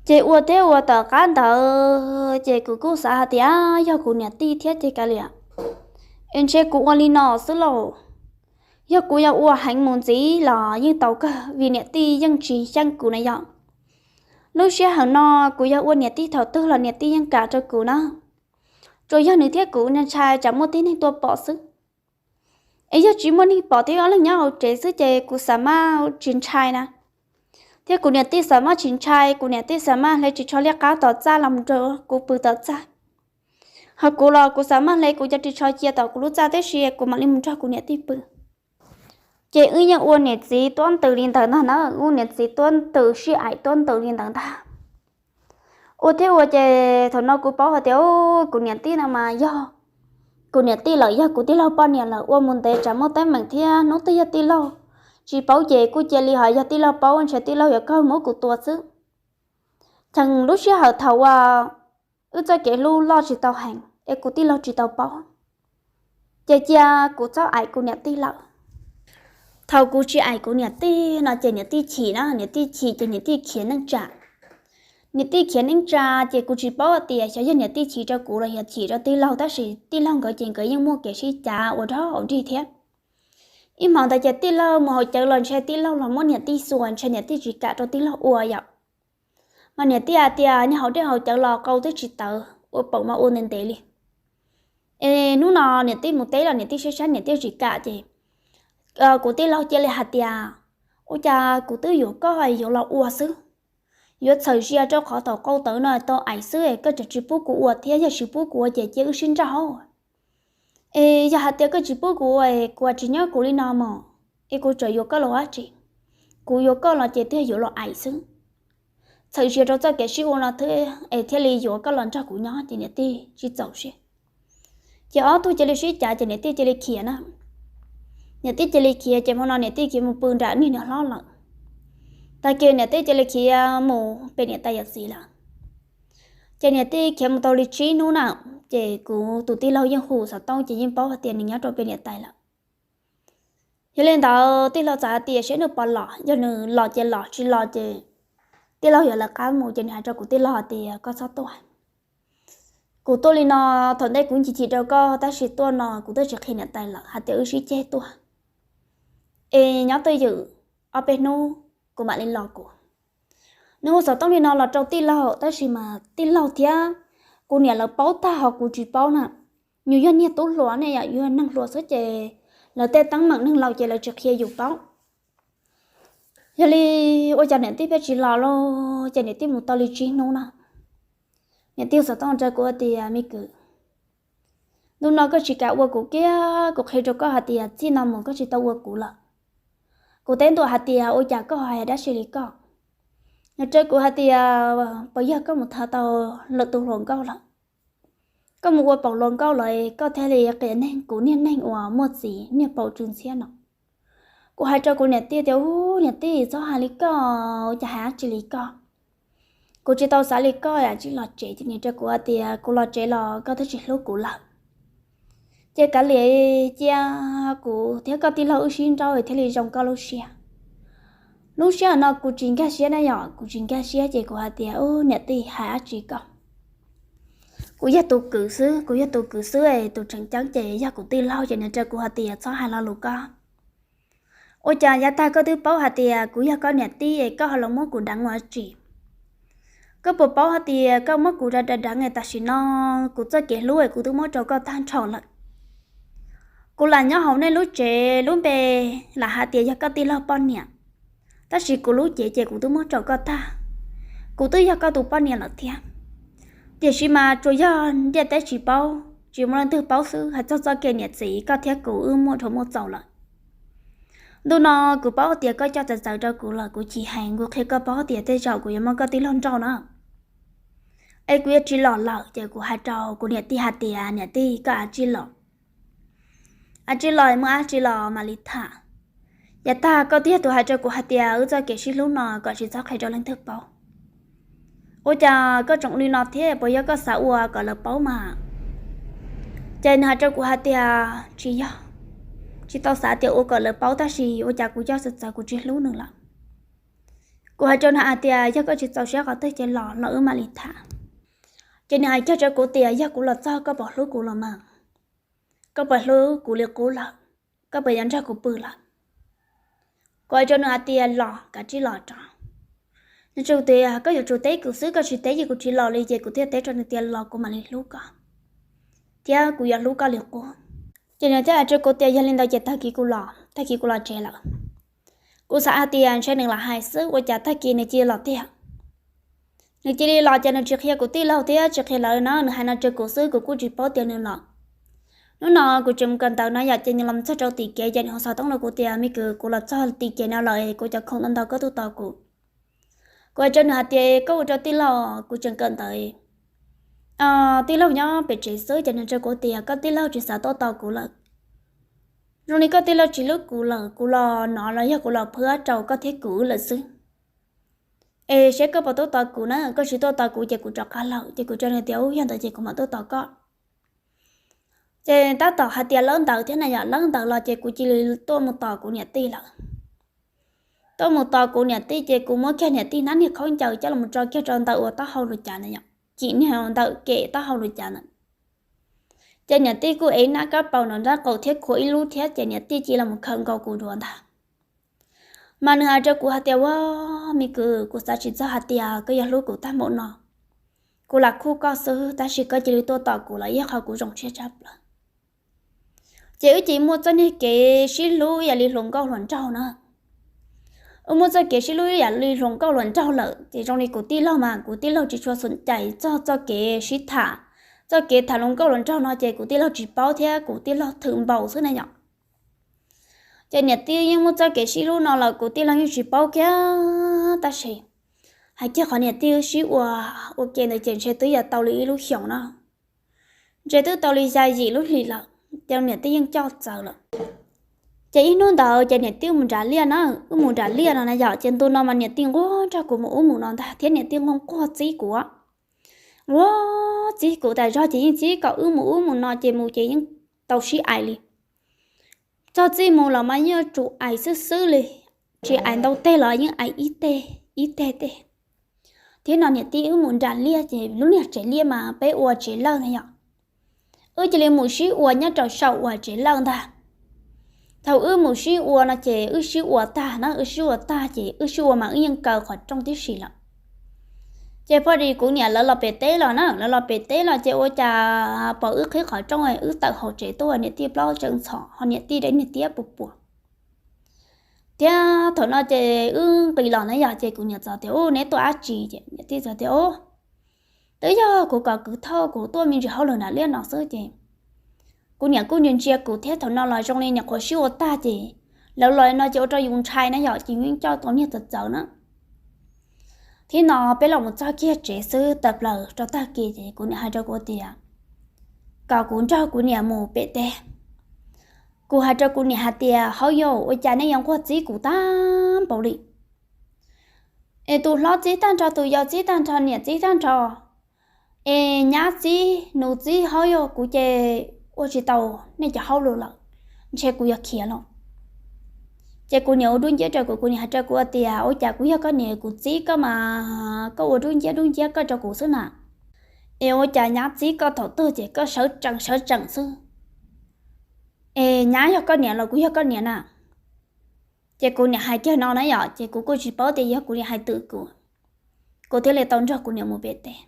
Ces ua thiab ua tom qab ntawd ces kuv kuj xav hais tias yog kuv niam tij thiab ces kav liam, es ntshe kuv ua li no xwb lauj. Yog kuv yuav ua heev mus ntxiv los yeej tau kawg vim niam tij yeej tsis xyeej kuv na yom. Lub sij hawm no kuv yog ua niam tij thaum twg los niam tij yeej kam rau kuv na. Tsuas yog nws thiab kuv ntshai tsam muaj tib neeg tuaj pom xwb. Es yog tsis muaj neeg pom thiab ob leeg nyob hauv tsev xwb ces kuv xav mas tsis ntshai na. Thiab kuv niam tij xav mas tsis ntshai, kuv niam tij xav mas hle ris tsho liab qab tom txaj los mus nrog kuv pw tom txaj. Ho kuv los kuv xav mas hle kuv cov ris tsho cia tom kuv lub txaj tib si kuv mam li mus nrog kuv niam tij pw. Ces wb yeej ua niam txiv tuab ntws li ntawd ntag na, ua niam txiv tuab ntws sib aim tuab ntws li ntawd ntag. Ua thiab ua ces thaum no kuv paub hais tias kuv niam tij no mas yog kuv niam tij lawm, yog kuv tij laug poj niam lawm, ua mus ntev tsam muaj teeb meem thiab hnub twg yog tij laug tsis paub ces kuj cia li, ho yog tij laug paub ntshe tij laug yuav kawg muab kuv tua xwb. Cheem lub sij hawm thaum uas wb txoj kev hlub loj tsis tau heev es kuv tij laug tsis tau paub, ces cia kuv txhob aim kuv niam tij lawm. Thaum kuv tsis aim kuv niam tij no ces niam tij chim na, niam tij chim ces niam tij khiav neej tsa. Niam tij khiav neej tsa ces kuv tsis paub tias xyov yog niam tij chim rau kuv los yog chim rau tij laug, tab sis tij laug nkawd ces nkawd yeej muaj kev sib cav ua rau nrig thiab. Ib hmo ntawd ces tij laug mus haus cawv los ntshe tij laug los muab niam tij xuas, ntshe niam tij tsis kam rau tij laug ua yom. Mas niam tij hais tias nyob hauv dej haus cawv los qau twb tsis tawv, ua paum mas ua ntev ntev li. Es hnub no niam tij mus teb los niam tij saib saib niam tij tsis kam ces kuv tij laug cia li hais tias, ua cas kuv twb yuav koj yuav los ua xwb, yuav txhawm zia rau qhov thaum qau tawv no tau aim xwb es koj tseem tsis pub kuv ua thiab, yog tsis pub kuv ua ces cia wb sib nrauj. Es yog hais tias koj tsis pub kuv ua es kuv tsis nyob kuv li no mog, es kuv tseem yuav koj los ua dab tsi? Kuv yuav koj los ces twb yuav los aim xwb, txhawm zia rau txoj kev sib ua no es thiaj li yuav koj los nrog kuv nyob ces niam tij tsis txaus siab. Ces ob tug cia li sib cav ces niam tij cia li khiav na. Niam tij cia li khiav ces hmo no niam tij khiav mus pw nram niag niam hlob lawm. Tag kis niam tij cia li khiav mus pem niam tais yawm txiv lawm. Ces niam tij khiav mus tau li tsib hnub na, ces kuv tus tij laug yeej hu xov tooj ces yeej paub hais tias nws nyob rau pem niam tais lawm. Yog li ntawd tij laug txawm hais tias saib nws puas los, yog nws los ces los, tsis los ces tij laug yuav lawv qab mus ces nws hais rau kuv tij laug hais tias koj txhob tuaj, kuv tuaj li no thaum ntej kuv ncig chim rau koj tab sis tuaj no kuv twb tsis qhia niam tais lawm hais tias wb sib ceg tuaj, es nyob twj ywm ob peb hnub kuv mam li los kuv. Nws hu xov tooj li no los rau tij laug tab sis mas tij laug thiab kuv niam lawv paub tag ho kuv tsis paub na. Nws yog niag tub hluas ne yom, yog neeg hluas xwb ces lawv tej teeb meem neeg laus ces lawv tsis qhia yus paub. Yog li ua cas niam tij pheej tsis los lauj, ces niam tij mus tau li tsib hnub na, niam tij hu xov tooj rau kuv tias me kwv, ntu no koj tsis kam ua kuv kiag, kuv qhia rau koj hais tias txij no mus koj tsis tau ua kuv lawm. Kuv teb ntua hais tias ua cas koj hais dab tsi li koj? Nws rau kuv hais tias puas yog koj mus tham tau lwm tus hluas nkauj lawm, koj mus ua paum hluas nkauj lawm koj thiaj li qias neeg kuv niag neeg uas muaj txiv niag paum tsw ntxhiab no. Kuv hais rau kuv niam tij tias ub niam tij txhob hais li koj, ua cas hais dab tsi li koj? Kuv tsis tau xav li koj, tsis los tsev ces nws rau kuv hais tias kuv los tsev los koj twb tsis hlub kuv lawm. Ces kav liam cia kuv thiab koj tij laug wb sib nrauj thiaj li zoo koj lub siab. Lub sij hawm no kuv tsis nkag siab na yom, kuv tsis nkag siab ces kuv hais tias ub niam tij hais dab tsi koj, Kuv yog tus kwv xwb, kuv yog tus kwv xwb es tus tseem ceeb ces yog kuv tij laug ces nws rau kuv hais tias txhob hais lo lus koj. Ua cas yav tag koj twb paub hais tias kuv yog koj niam tij es koj ho los muab kuv deev ua tsi? Koj puas paub hais tias koj muab kuv deev deev deev es tam sim no kuv txoj kev hlub es kuv twb muab rau koj tag nrho lawm. Kuv lam nyob hauv nej lub tsev lub npe lam hais tias yog koj tij laug poj niam, tab sis kuv lub cev ces kuv twb muab rau koj tag. Kuv twb yog koj tus poj niam lawm thiab, tiam sis mas tsuas yog ntiaj teb tsis paub, tsis muaj leej twg paub xwb, hais txog txoj kev niam txiv koj thiab kuv wb muaj dua muaj txaus lawm. Ntu no kuv paub tias koj coj txawv txawv rau kuv lawm, kuv chim heev, kuv qhia koj paub tias tej zaum kuv yuav muab koj tij laug nrauj na. Es kuv yuav tsis los lawm ces kuv hais rau kuv niam tij hais tias niam tij, koj ua tsis los, ua tsis los, muaj dab tsi los mam li tham. Yav tag koj twb yog tus hais rau kuv hais tias wb txoj kev sib hlub no kom tsis txhob qhia rau leej twg paub. Ua cas koj tseem ua li no thiab, puas yog koj xav ua kom lawv paub mas? Ces nws hais rau kuv hais tias tsis yog, tsis tau xav tias ua kom lawv paub, tab sis ua cas kuv coj txawv txawv kuv tsis hlub nws lawm. Kuv hais rau nws hais tias yog koj tsis txaus siab qhov twg ces los, los wb mam li tham. Ces nws hais kiag rau kuv tias yog kuv los txog koj puas hlub kuv los mas? Koj puas hlub kuv li qub lawm? Koj puas yuav nrog kuv pw lawm? Kuv hais rau nws hais tias los, kav tsij los tso. Nws teb tias koj yuav tsum teb kuv xwb, koj tsis teb ces kuv tsis los li, ces kuv thiaj teb rau nws tias los kuv mam li hlub koj, thiab kuv yuav hlub koj li qub. Ces nws thiaj hais rau kuv tias yog li ntawd ces tag kis kuv los, tag kis kuv los tsev lawm. Kuv xav hais tias ntshe nws lam hais xwb, ua cas tag kis nws cia li los tiag. Nws cia li los ces nws tsis qhia kuv tij laug thiab tsis qhia lawv na, nws hais no rau kuv xwb, kuv kuj tsis paub tias nws los. Hnub no kuv tseem mus kawm ntawv no yom, ces nws los txog rau tim kev ces nws ho xov tooj rau kuv tias me kwv, kuv los txog tim kev no lawm, kuv cov khoom ntau ntau koj tuaj tos kuv. Kuv hais rau nws hais tias koj ua rau tij laug, kuv tseem kawm ntawv, tij laug nyob pem tsev xwb, ces nws rau kuv tias koj tij laug tsis xav tuaj tos kuv lawm. Zoo li koj tij laug tsis hlub kuv lawm, kuv los no los yog kuv los phwb rau koj thiab kuv wb lawm xwb. Es seb koj puas tuaj tos kuv na, koj tsis tuaj tos kuv ces kuv rov qab lawm. Ces kuv rau nws tias ub, yog ntawd ces kuv mam tuaj tos koj. Ces tab tom hais tias lawb ntawv thiab na yom, lawb ntawv los ces kuv cia li tuaj mus tos kuv niam tij lawm. Tuaj mus tos kuv niam tij ces kuv muab kiag niam tij hnab niag khaub ncaws coj los tso kiag rau ntawm uas taub hau lus cas na yom, cim niag ntawm kem taub hau lus cas na. Ces niam tij kuj ev nab kab paus nram nraub qaum thiab khuam ib lub thiab ces niam tij cia li los khaws nkaus kuv duav ntag. Mas nws hais rau kuv hais tias ua, me kwv, kuv xav tsis txog hais tias koj yuav hlub kuv tag npaum no. Kuv lam khuj koj xwb tab sis koj cia li tuaj tos kuv los ib qho kuv zoo siab tshaj plaws. Ces wb cia li muaj txoj niag kev sib hlub ib yam li hluas nkauj hluas nraug na. Wb muaj txoj kev sib hlub ib yam li hluas nkauj hluas nraug lawm ces zoo li kuv tij laug mas kuv tij laug tsis tshua xom cais txog txoj kev sib tham, txoj kev tham hluas nkauj hluas nraug no ces kuv tij laug tsis paub thiab kuv tij laug thwm npaum xwb na yom. Ces niam tij yeej muaj txoj kev sib hlub no lawm kuv tij laug yeej tsis paub kiag tab sis hais kiag qhov niam tij wb sib ua, ua ke ntawd ces ntshe twb yuav tau li ib lub xyoos na, ntshe twb tau li xya yim lub hlis lawm, ces niam tij yeej coj txawv lawm. Ces ib hnub ntawd ces niam tij mus nram liaj na, wb mus nram liaj no na yom, ces ntu no mas niam tij nquag nrog kuv mus ub mus no ntag thiab niam tij nquag nquag txib kuv, nquag txib kuv tas zog ces yeej txib kom wb mus ub mus no ces mus ces yeej tau sib ais li. Txog txij mus los mas yeej yuav tsum ais xwb xwb li, tsis ais ntau teg los yeej ais ib teg, ib teg teg. Thiab no niam tij wb mus nram liaj ces lub niag tsev liaj mas peb ua tsev lawj na yom, wb cia li mus sib ua nyob rau saum uas tsev lawj ntag. Thaum wb mus sib ua no ces wb sib ua tag na, wb sib ua tag ces wb sib ua mas wb yeej kaw qhov rooj tib si lawm. Ces poj di kuv niam lawv los pem teb los na, lawv los pem teb los ces ua cas pom wb qhib qhov rooj wb tawm hauv tsev tuaj, niam tij plaub tseem ntxhov ho niam tij deb niag tiab puas puas. Thiab thaum no ces wb nqis los na yom, ces kuv niam txawm tias ub, neb tuaj dab tsi? Ces niam tij txawm tias ub, twb yog kuv kom kwv thauj kuv tuaj me ntsis hauj lwm nram liaj no xwb ces kuv niam kuj ntsia ntsia kuv thiab thaum no los zoo li nyuam qhuav sib ua tag ces lawv los no ces ua rau yus ntshai na yom, ces yeej coj tau niag txawv txawv na. Thiab no peb los mus txog kiag tsev xwb tawm plaws rau tag kis ces kuv niam hais rau kuv tias kom kuv nrog kuv niam mus pem teb. Kuv hais rau kuv niam hais tias hauv yus ua cas nej yuav nquag txib kuv tag npaum li? Es tus hlob txib tag nrho, tus yau txib tag nrho, niam txib tag nrho, es nyab txib nus txib hauv yus, kuv ces ua tsis tau nej cov hauj lwm lawm, ntshe kuv yuav khiav lawm. Ces kuv niam ua dub nciab rau kuv, kuv niam hais rau kuv tias ua cas kuv yog koj niam kuv txib koj mas koj ua dub nciab dub nciab koj rau kuv xwb na. Es ua cas nyab txib koj thaum twg ces koj sawv tsees sawv tsees xwb? Es nyab yog koj niam los kuv yog koj niam na? Ces kuv niam hais kiag no na yom, ces kuv kuj tsis paub tias yog kuv niam hais twm kuv, kuv thiaj li tau nrog kuv niam mus pem teb.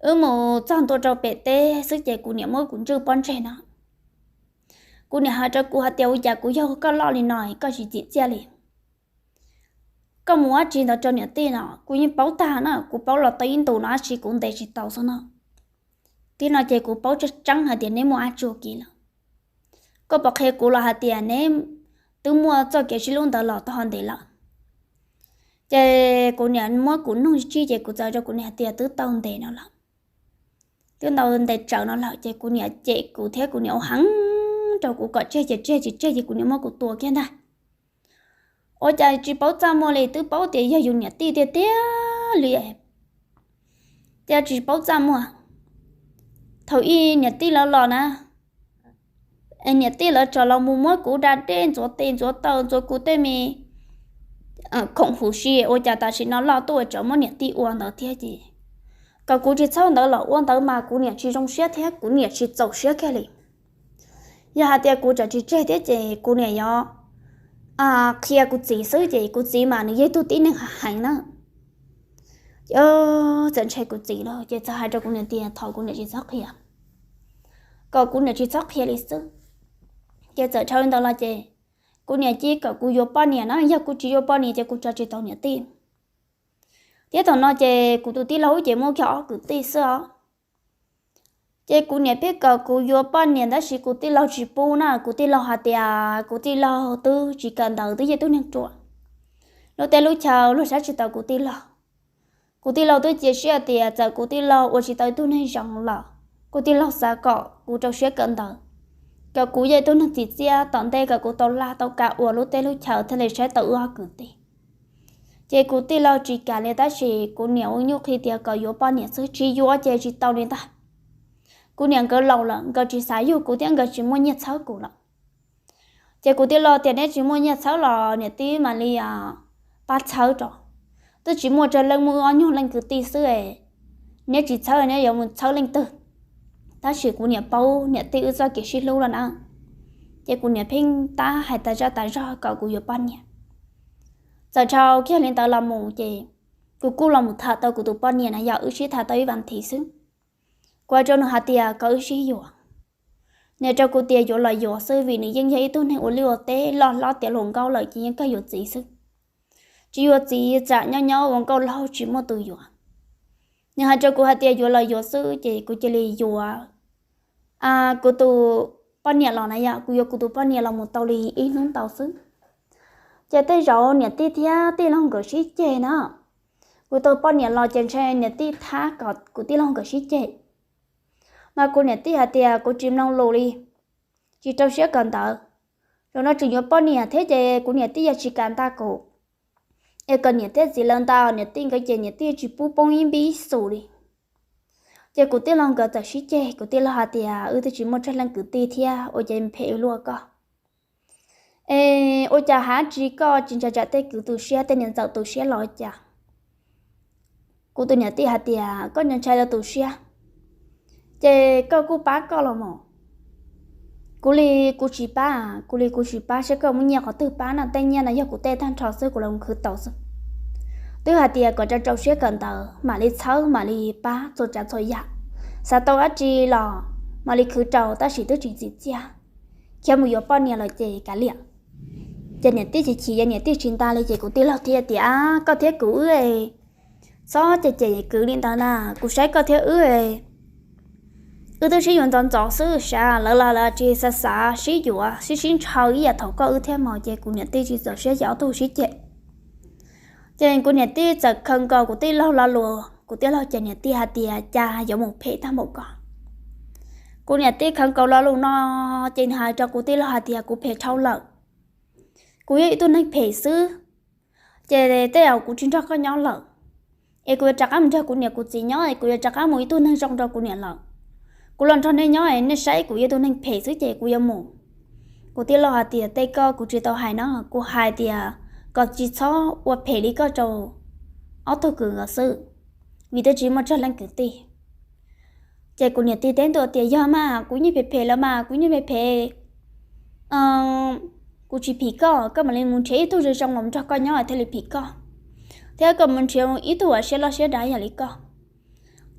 Wb mus txog ntua rau pem teb xwb ces kuv niam muab kuv ntswj pob ntseg no. Kuv niam hais rau kuv hais tias ua cas kuv yog koj loj li no koj tsis txim txiaj li? Koj mus ua tsi ntawd rau niam tij no? Kuv yeej paub tag na, kuv paub los tau ib ntus no tab sis kuv ntes tsis tau xwb no. Tib no ces kuv paub tseeb tseeb hais tias neb muaj ab tsuag kiv lawm. Koj puas qhia kuv los hais tias neb twb muaj txoj kev sib hlub ntawd los tau ho ntev lawm? Ces kuv niam muab kuv nug tsij ces kuv txawm rau kuv niam hais tias twb tau ntev no lawm, twb tau ntev tsawv no lawm. Ces kuv niam cem kuv thiab kuv niam ua heev rau kuv kom tseg ces tseg, tsis tseg ces kuv niam muab kuv tua kiag ntag. Ua cas tsis paub txaj muag li, twb paub tias yog yus niam tij tiag tiag li, cas tsis paub txaj muag. Thaum ub niam tij lawv los na, niam tij lawv txawm los mus muab kuv da dej ntxuav tes ntxuav taw ntxuav kuv tej me khoom huv si, ua cas tam sim no loj tuaj tseem muab niam tij ua ntawd thiab ces kom kuv tsis txhob ntawd los ua ntawd mas kuv niam tsis zoo siab thiab kuv niam tsis txaus siab kiag li. Yog hais tias kuv tseem tsis tseg thiab ces kuv niam yuav qhia kuv txiv xwb ces kuv txiv mas nws yog ib tug tib neeg heev na. Ces txawm ntshai kuv txiv lawm ces txawm hais rau kuv niam tias thov kuv niam tsis txhob qhia, kom kuv niam tsis txhob qhia li xwb. Ces txawm dhau li ntawd los ces kuv niam cia kom kuv yuav poj niam na, yog kuv tsis yuav poj niam ces kuv tso tsis tau niam tij. Thiab thaum no ces kuv tus tij laug ces muaj kiag ob kwv tij xwb os. Ces kuv niam pheej kom kuv yuav poj niam tab sis kuv tij laug tsis pub na, kuv tij laug hais tias kuv tij laug twb tsis kawm ntawv twb yog ib tug neeg ruam, lub teb lub chaw luag saib tsis taus kuv tij laug. Kuv tij laug twb cia siab tias txawm kuv tij laug ua tsis tau ib tug neeg zoo los kuv tij laug xav kom kuv rau siab kawm ntawv, kom kuv yog ib tug neeg txim txiaj tom ntej kom kuv tau laj tau kam ua lub teb lub chaw thiaj li saib taus wb ob kwv tij. Ces kuv tij laug tsis kam li tab sis kuv niam ua nyuj qhi tias kom yuav poj niam xwb, tsis yuav ces tsis tau li ntag. Kuv niam nkawd laus lawm, nkawd tsis xav yug kuv thiab nkawd tsis muaj nyiaj txhawb kuv lawm. Ces kuv tij laug tias neb tsis muaj nyiaj txhawb los niam tij mam li pab txhawb rau. Twb tsis muaj tsawg leej, muaj wb ob nyuag leej kwv tij xwb, neb tsis txhawb neb yuav mus txhawb leej twg? Tab sis kuv niam paub niam tij wb txoj kev sib hlub lawm na, ces kuv niam pheej tab hais tas zaj tas zog kom kuv yuav poj niam. Txawm dhau kiag li ntawd los mus ces kuv kuj los mus tham tau kuv tus poj niam na, yog wb sib tham tau ib vas thiv xwb. Kuv hais rau nws hais tias kom wb sib yuav. Nws rau kuv tias yuav los yuav xwb vim nws yeej yog ib tug neeg ua liaj ua teb loj hlob tiav hluas nkauj lawm ces yeej kawg yuav txiv xwb. Tsis yuav txiv tsam nyob nyob ua nkauj laug tsis muaj tus yuav. Nws hais rau kuv hais tias yuav los yuav xwb ces kuv cia li yuav kuv tus poj niam los na yom, kuv yuav kuv tus poj niam los mus tau li ib hnub ntau xwb. Ces tej zaum niam tij thiab tij laug nkawd sib ceg na, kuv tus poj niam los ces ntshe niam tij thab kom kuv tij laug nkawd sib ceg. Mas kuv niam tij hais tias kuv tsis mloog lus li, tsis rau siab kawm ntawv, zaum no tseem yuav poj niam thiab ces kuv niam tij yog tsis kam nta kuv, es kom niam thiab txiv lawv nta niam tij nkawd ces niam tij tsis pub poob ib npib xus li. Ces kuv tij laug nkawd txawm sib ceg, kuv tij laug hais tias wb twb tsis muaj tsawg leej kwv tij thiab ua cas phem ua luaj koj. Es ua cas hais tsis koj tsis ntshai tsam tej kwv tu siab tej niam ntxawm tu siab los cas? Kuv tus niam tij hais tias koj ntshai lawv tu siab, ces koj kuj pab koj los mas. Kuv li kuv tsis pab, kuv li kuv tsis pab, saib koj muaj nyiaj qhov twg pab no, tej nyiaj no yog kuv tej tag nrho xwb, kuv los khwv tau xwb. Twb hais tias kom rau rau siab kawm ntawv mam li txhawb mam li pab txhua tsav txhua yam, xav tau dab tsi los mam li khwv rau, tab sis twb tsis txim txiaj, khiav mus yuav poj niam lawm ces kav liam. Ces niam tij chim chim, yog niam tij tsis nta li ces kuv tij laug thiaj tias koj thiab kuv wb txhob cem cem kwv li ntawd na, kuv saib koj thiab wb, wb twb sib yuav ntxov ntxov xwb, sav lawv los lawv tsis xav xav sib yuav sib sib ntshaw ib yam thaum koj wb thiab mas. Ces kuv niam tij tsis txaus siab ces ob tug sib cem. Ces kuv niam tij txawm khaws nkaus kuv tij laug lo lus, kuv tij laug ces niam tij hais tias cas yuav mus phem tag npaum ko. Kuv niam tij khaws nkaus lo lus no ces nws hais rau kuv tij laug hais tias kuv phem dhau lawm, kuv yog ib tug neeg phem xwb, ces tej zaum kuv tsis nrog koj nyob lawm, es kuv yuav rov qab mus nrog kuv niam kuv txiv nyob, es kuv yuav rov qab mus ib tug neeg zoo rau kuv niam lawm. Kuv los nrog nej nyob es nej saib kuv yog tus neeg phem xwb ces kuv yuav mus. Kuv tij laug hais tias tej ko kuv tsis tau hais no, kuv hais tias kom tsis txhob ua phem li koj rau ob tug kwv nkawd xwb, vim twb tsis muaj tsawg leej kwv tij. Ces kuv niam tij teb ntua tias, Yog mas, kuv yeej phem phem lawm mas, kuv yeej phem phem. Kuv tsis phim koj, koj mam li mus nrhiav ib tug zoo zoo los nrog koj nyob thiaj li phim koj, thiab koj mus nrhiav ib tug uas siab loj siab dav yam li koj.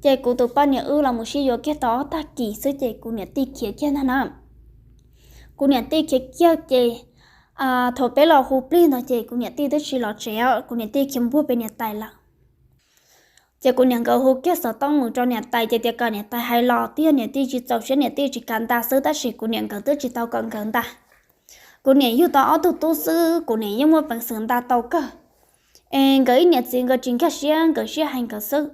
Ces kuv tus poj niam wb los mus sib yuav kiag tau ob tag kis xwb ces kuv niam tij khiav kiag ntag na. Kuv niam tij khiav kiag ces thaum peb los hu plig ntawd ces kuv niam tij twb tsis los tsev, kuv niam tij khiav npuag pem niam tais lawm. Ces kuv niam nkawd hu kiag xov tooj mus rau niam tais ces tias kom niam tais hais los, twb yog niam tij tsis txaus siab, niam tij tsis kam nta xwb, tab sis kuv niam nkawd twb tsis tau kom nkawd nta. Kuv niam yug tau ob tug tub xwb, kuv niam yeej muaj peev xwm nta tau kawg. Es nkawd ib niam txiv nkawd tsis nkag siab, nkawd sib hais nkawd xwb.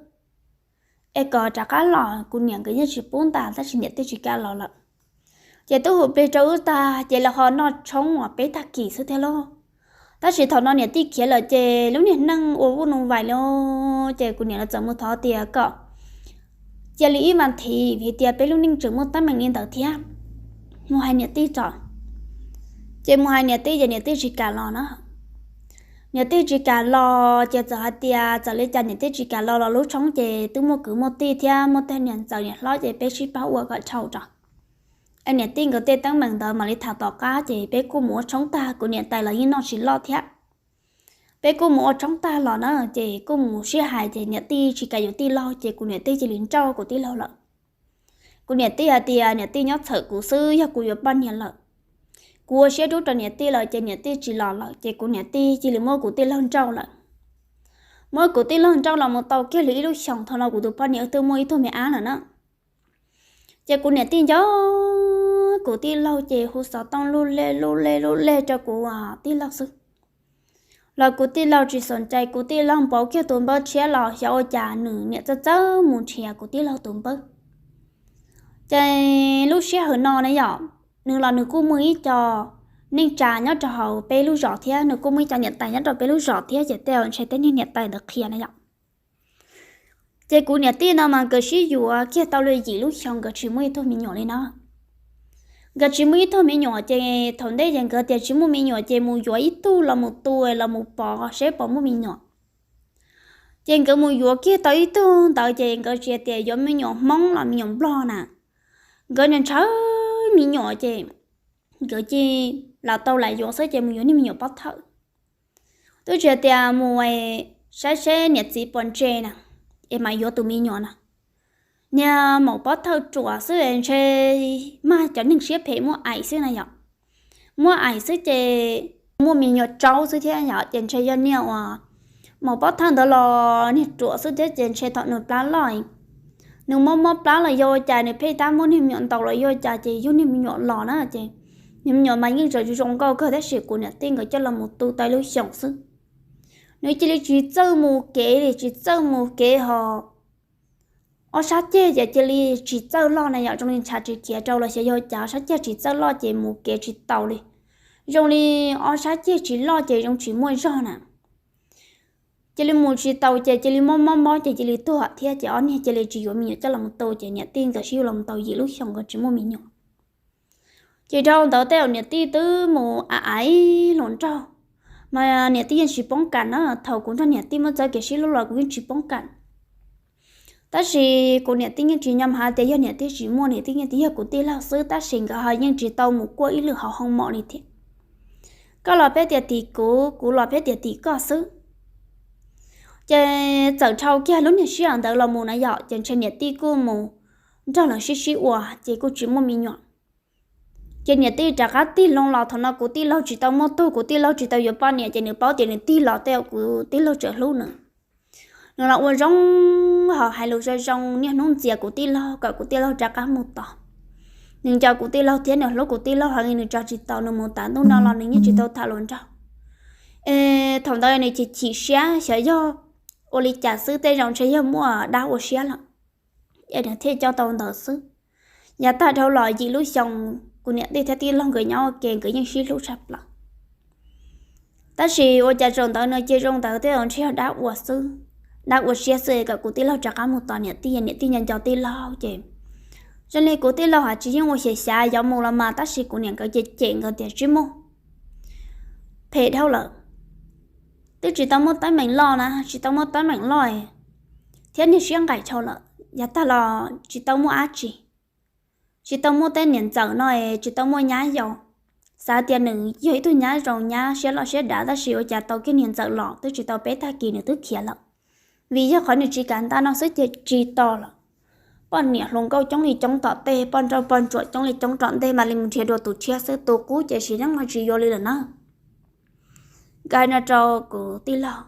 Es kom rov qab los kuv niam nkawd yeej tsis pub nta, tab sis niam tij tsis kam los lawm. Ces twb hu plig rau wb tag ces los ho noj tshoob uas peb tag kis xwb thiab lauj. Tab sis thaum no niam tij khiav lawm ces lub niag neej ua vuj nus vais li, ces kuv niam lawv txawm mus thov tias kom cia li ib vas thiv vim tias peb lub neej tseem muaj teeb meem li ntawd thiab. Mus hais niam tij tso. Ces mus hais niam tij ces niam tij tsis kam los na. Niam tij tsis kam los ces txawm hais tias txawm li cas niam tij tsis kam los los lub tshoob ces twb muaj kwv muaj tij thiab muaj tej niam ntxawm niam hlob ces peb sib pab ua kom dhau tso. Es niam tij nkawd tej teeb meem ntawd mam li tham tom qab ces peb kuj mus ua tshoob tag, kuv niam tais los yeej noj tsis loj thiab. Peb kuj mus ua tshoob tag los na ces kuj mus sib hais ces niam tij tsis kam yuav tij laug ces kuv niam tij cia li nrauj kuv tij laug lawm. Kuv niam tij hais tias niam tij nyob txhawm kuv xwb, yog kuv yuav poj niam lawm, kuv ua siab dub rau niam tij lawm ces niam tij tsis los lawm ces kuv niam tij cia li muab kuv tij laug nrauj lawm. Muab kuv tij laug nrauj los mus tau kiag li ib lub xyoos, thaum no kuv tus poj niam twb muaj ib tug me ab lawm na. Ces kuv niam tij nco kuv tij laug ces hu xov tooj lub lej lub lej lub lej rau kuv tij laug xwb. Los kuv tij laug tsis xom ntshai, kuv tij laug npau kiag tus npawb tshiab los xyov ua cas nws niam txawj txawj mus nrhiav kuv tij laug tus npawb. Ces lub sij hawm no ne yom, nws los nws kuj muaj ib co neej tsa nyob rau hauv peb lub zos thiab, nws kuj muaj ib co niam tais nyob rau peb lub zos thiab, ces tej ntshe tej niag niam tais ntawd qhia na yom. Ces kuv niam tij no mas nkawd sib yuav kiag tau li yim lub xyoo nkawd tsis muaj ib tug me nyuam li no. Nkawd tsis muaj ib tug me nyuam ces thaum ntej ces nkawd tias tsis muaj me nyuam ces mus yuav ib tug los mus tu los mus pov seb puas muaj me nyuam. Ces nkawd mus yuav kiag tau ib tug ntawd ces nkawd tsis tias yuav me nyuam Hmoob los me nyuam Nplog na. Nkawd ntshaw me nyuam ces nkawd cia li tau lam yuav xwb ces mus yuav niag me nyuam pov thawj. Twb tsis tias mus saib seb niam txiv puas ntse na, es mam yuav tus me nyuam na. Niag maum pov thawj ruam xwb ntshe mag cov neeg siab phem muab aim xwb na yom. Muab aim xwb ces muaj me nyuam tsaub xwb thiab yom, ces ntshe yog niag uas maum pov thawj ntawd los niag ruam xwb thiab ces ntshe thaum nws plab loj, nws mob mob plab los yog ua cas, nws pheej tab muab niag me nyuam ntaus los yog ua cas ces yug niag me nyuam los na ces niag me nyuam mas yeej tseem zoo nkauj kawg tab sis kuv niam tij nkawd coj los mus tu tau lub xyoos xwb. Nws cia li tsis txawj mus kev li, tsis txawj mus kev ho ob sab ceg ces cia li tsis txawj loj na yom, zoo li ntshav tsis khiav rau los xyov yog ua cas ob sab ceg tsis txawj loj ces mus kev tsis taus li. Zoo li ob sab ceg tsis loj ces zoo tsis muaj zog na. Cia li mus tsis taus ces cia li mob mob mob ces cia li tuag thiab ces ob niag cia li tsis yuav me nyuam coj los mus tu ces niam tij nkawd sib yuav los tau yim lub xyoos nkawd tsis muaj me nyuam. Ces dhau ntawd tej zaum niam tij twb mus a aiv hluas nraug, mas niam tij yeej tsis poob kam na, thaum kuv nrog niam tij muaj txoj kev sib hlub los kuv yeej tsis poob kam. Tab sis kuv niam tij yeej tsis nyob hais tias yog niam tij tsis muaj, niam tij yeej tias yog kuv tij laug xwb, tab sis nkawd ho yeej tsis tau mus kuaj ib lwm hauv hoo mom li thiab. Koj los peb tias tim kuv, kuv los peb tias tim koj xwb. Ces txawm dhau kiag lub niag sij hawm ntawd los mus na yom, ces ntshe niam tij kuj mus nrog lawv sib sib ua ces kuj tsis muaj me nyuam. Ces niam tij rov qab tig loo los, thaum no kuv tij laug tsis tau muaj tug, kuv tij laug tsis tau yuav poj niam ces nws paub tias nws tig los tej zaum kuv tij laug tseem hlub nws. Nws los ua zoo, ho hais lus zoo zoo niaj hnub ntxias kuv tij laug kom kuv tij laug rov qab mus tos. Nws nco kuv tij laug thiab nws hlub kuv tij laug heev li, nws tso tsis tau, nws mus tas ntuj no los nws yeej tsis tau tham hluas nraug. Es thaum ntawd nws chim chim siab xyov yog ua li cas xwb, tej zaum ntshe yog muaj dab ua siab lawm es nws thiaj coj tau ntawd xwb. Yav tag dhau los yim lub xyoo, kuv niam tij thiab tij laug nkawd nyob ua ke nkawd yeej sib hlub tshaj plaws. Tab sis ua cas zaum ntawd nws cia zoo ntawd tej zaum ntshe yog dab ua xwb, dab ua siab xwb kom kuv tij laug rov qab mus tos niam tij, niam tij nco nco tij laug ces zoo li kuv tij laug hais tsis yeej ua xyem xyav yuav mus los mas, tab sis kuv niam nkawd cem cem nkawd tias tsis mus, phem dhau lawm, twb tsis tau muaj teeb meem loj na, tsis tau muaj teeb meem loj thiab niag siab nqaim dhau lawm. yav tag los tsis tau muaj dab tsi, tsis tau muaj tej niam ntxawm no es tsis tau muaj nyab yau. Xav tias nws yog ib tug nyab zoo nyab siab loj siab dav tab sis ua cas tau kiag niam ntxawm los twb tsis tau peb tag kis nws twb khiav lawm. Vim yog qhov nws tsis kam nta no xwb ces tsis tos lawm. Poj niam hluas nkauj coob li coob tom tej, poj nrauj poj ntsuam coob li coob tom ntej mam li mus nrhiav dua tus tshiab xwb, tus qub ces sim neej no tsis yuav li lawm na. Nkawd no rau kuv tij laug,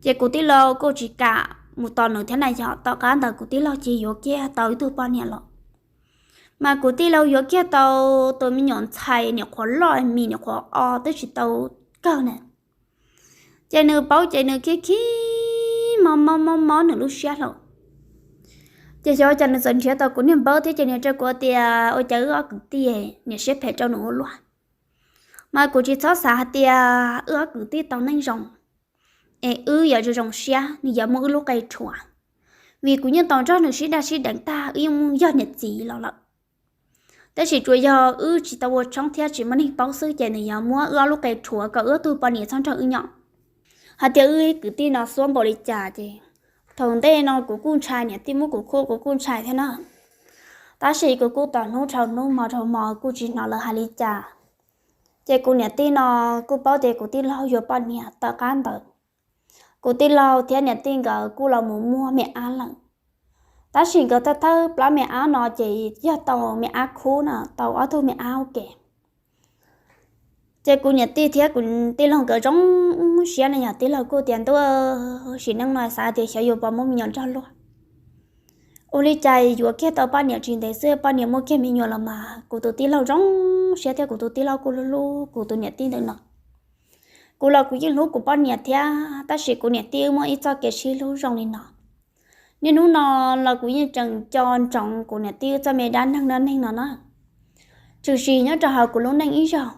ces kuv tij laug kuj tsis kam mus tos nws thiab na yog tom qab ntawd kuv tij laug ces yuav kiag tau ib tug poj niam los. Mas kuv tij laug yuav kiag tau tus me nyuam ntxhais niam qhuav loj mis niam qhuav o twb tsis tau kawg na. Ces nws paub ces nws khib khib mob mob mob mob nws lub siab hlo. Ces xyov cas nws txawm nrhiav tau kuv niag npawb thiab ces nws rau kuv tias ua cas wb ob kwv tij niam siab phem rau nws ua luaj. Mas kuv tsis txhob xav hais tias wb ob kwv tij tau neej zoo es wb yuav zoo zoo siab nws yuav muab wb lub qe rhuav, vim kuv yeej tau nrog nws sib daj sib deev tag wb yeej yog niam txiv los lawm. Tab sis tsuas yog wb tsis tau ua tshoob thiab tsis muaj neeg paub xwb ces nws yuav muab wb ob lub qe rhuav kom wb ob tug poj niam txhob nrog wb nyob. Hais tias wb ib kwv tij no xuab npaum li cas ces thaum ntej no kuv kuj ntshai, niam tij muab kuv khuj kuv kuj ntshai thiab na. Tab sis kuv kuj tos hnub dhau hnub hmo dhau hmo kuj tsis hnov lawv hais li cas. Ces kuv niam tij no kuj paub tias kuv tij laug yuav poj niam tom qab ntawd, kuv tij laug thiab niam tij nkawd kuj los mus muaj me ab lawm. Tab sis nkawd thawj thawj plab me ab no ces yog tau me ab khub na, tau ob tug me ab ua ke. Ces kuv niam tij thiab kuv tij laug nkawd zoo siab no yog tij laug kuj tias ntuj, sim neej no xav tias xyov yuav puas muaj me nyuam nrog luag. Ua li cas yuav kiag tau poj niam tsis ntev xwb poj niam muaj kiag me nyuam los mas kuv tus tij laug zoo siab thiab kuv tus tij laug kuj hlub hlub kuv tus niam tij ntawm no. Kuv los kuv yeej hlub kuv poj niam thiab tab sis kuv niam tij wb muaj ib txoj kev sib hlub zoo li no. Niaj hnub no los kuv yeej tseem nco ntsoov kuv niam tij wb txoj me dab neeg dab neeg no na. Tshwm sim nyob rau hauv kuv lub neej ib zaug,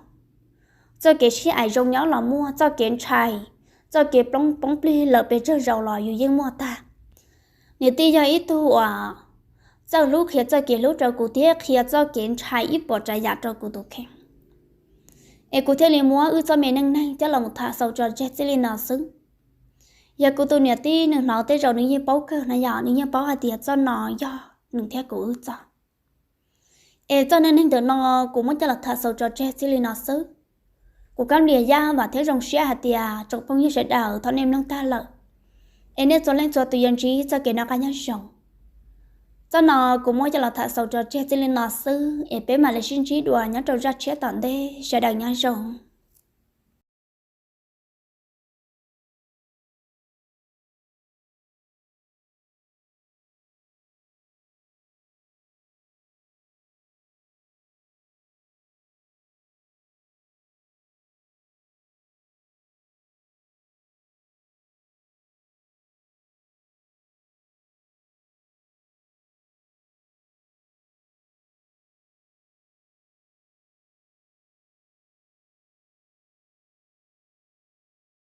txoj kev sib aim zoo nyob los muaj, txoj kev ntshai, txoj kev poob plig lawm pes tsawg zaus los yus yeej muaj tag. Niam tij yog ib tug uas txawj hlub qhia txoj kev hlub rau kuv thiab qhia txoj kev ntshai ib puas tsav yam rau kuv tus kheej. Es kuv thiaj li muab wb txoj me neej neeg coj los tham xaus tso tseg txij li no xwb. Yog kuv tus niam tij nws hnov tej zaum nws yeej paub kawg no yog nws yeej paub hais tias txoj no yog nws thiab kuv wb txoj. Es txoj neej neeg ntawm no kuv muab coj los tham xaus tso tseg txij li no xwb. Kuv Kab Lias Yaj vam thiab zoo siab hais tias tsoom phooj ywg sawv daws thaum nej mloog tag lawm es nej txhua leej txhua tus yuav ntsib txoj kev noj qab nyob zoo. Txoj no kuv muab coj los tham xaus tso tseg txij li no xwb es peb mam li sib ntsib dua nyob rau zaj tshiab tom ntej, sawv daws nyob zoo.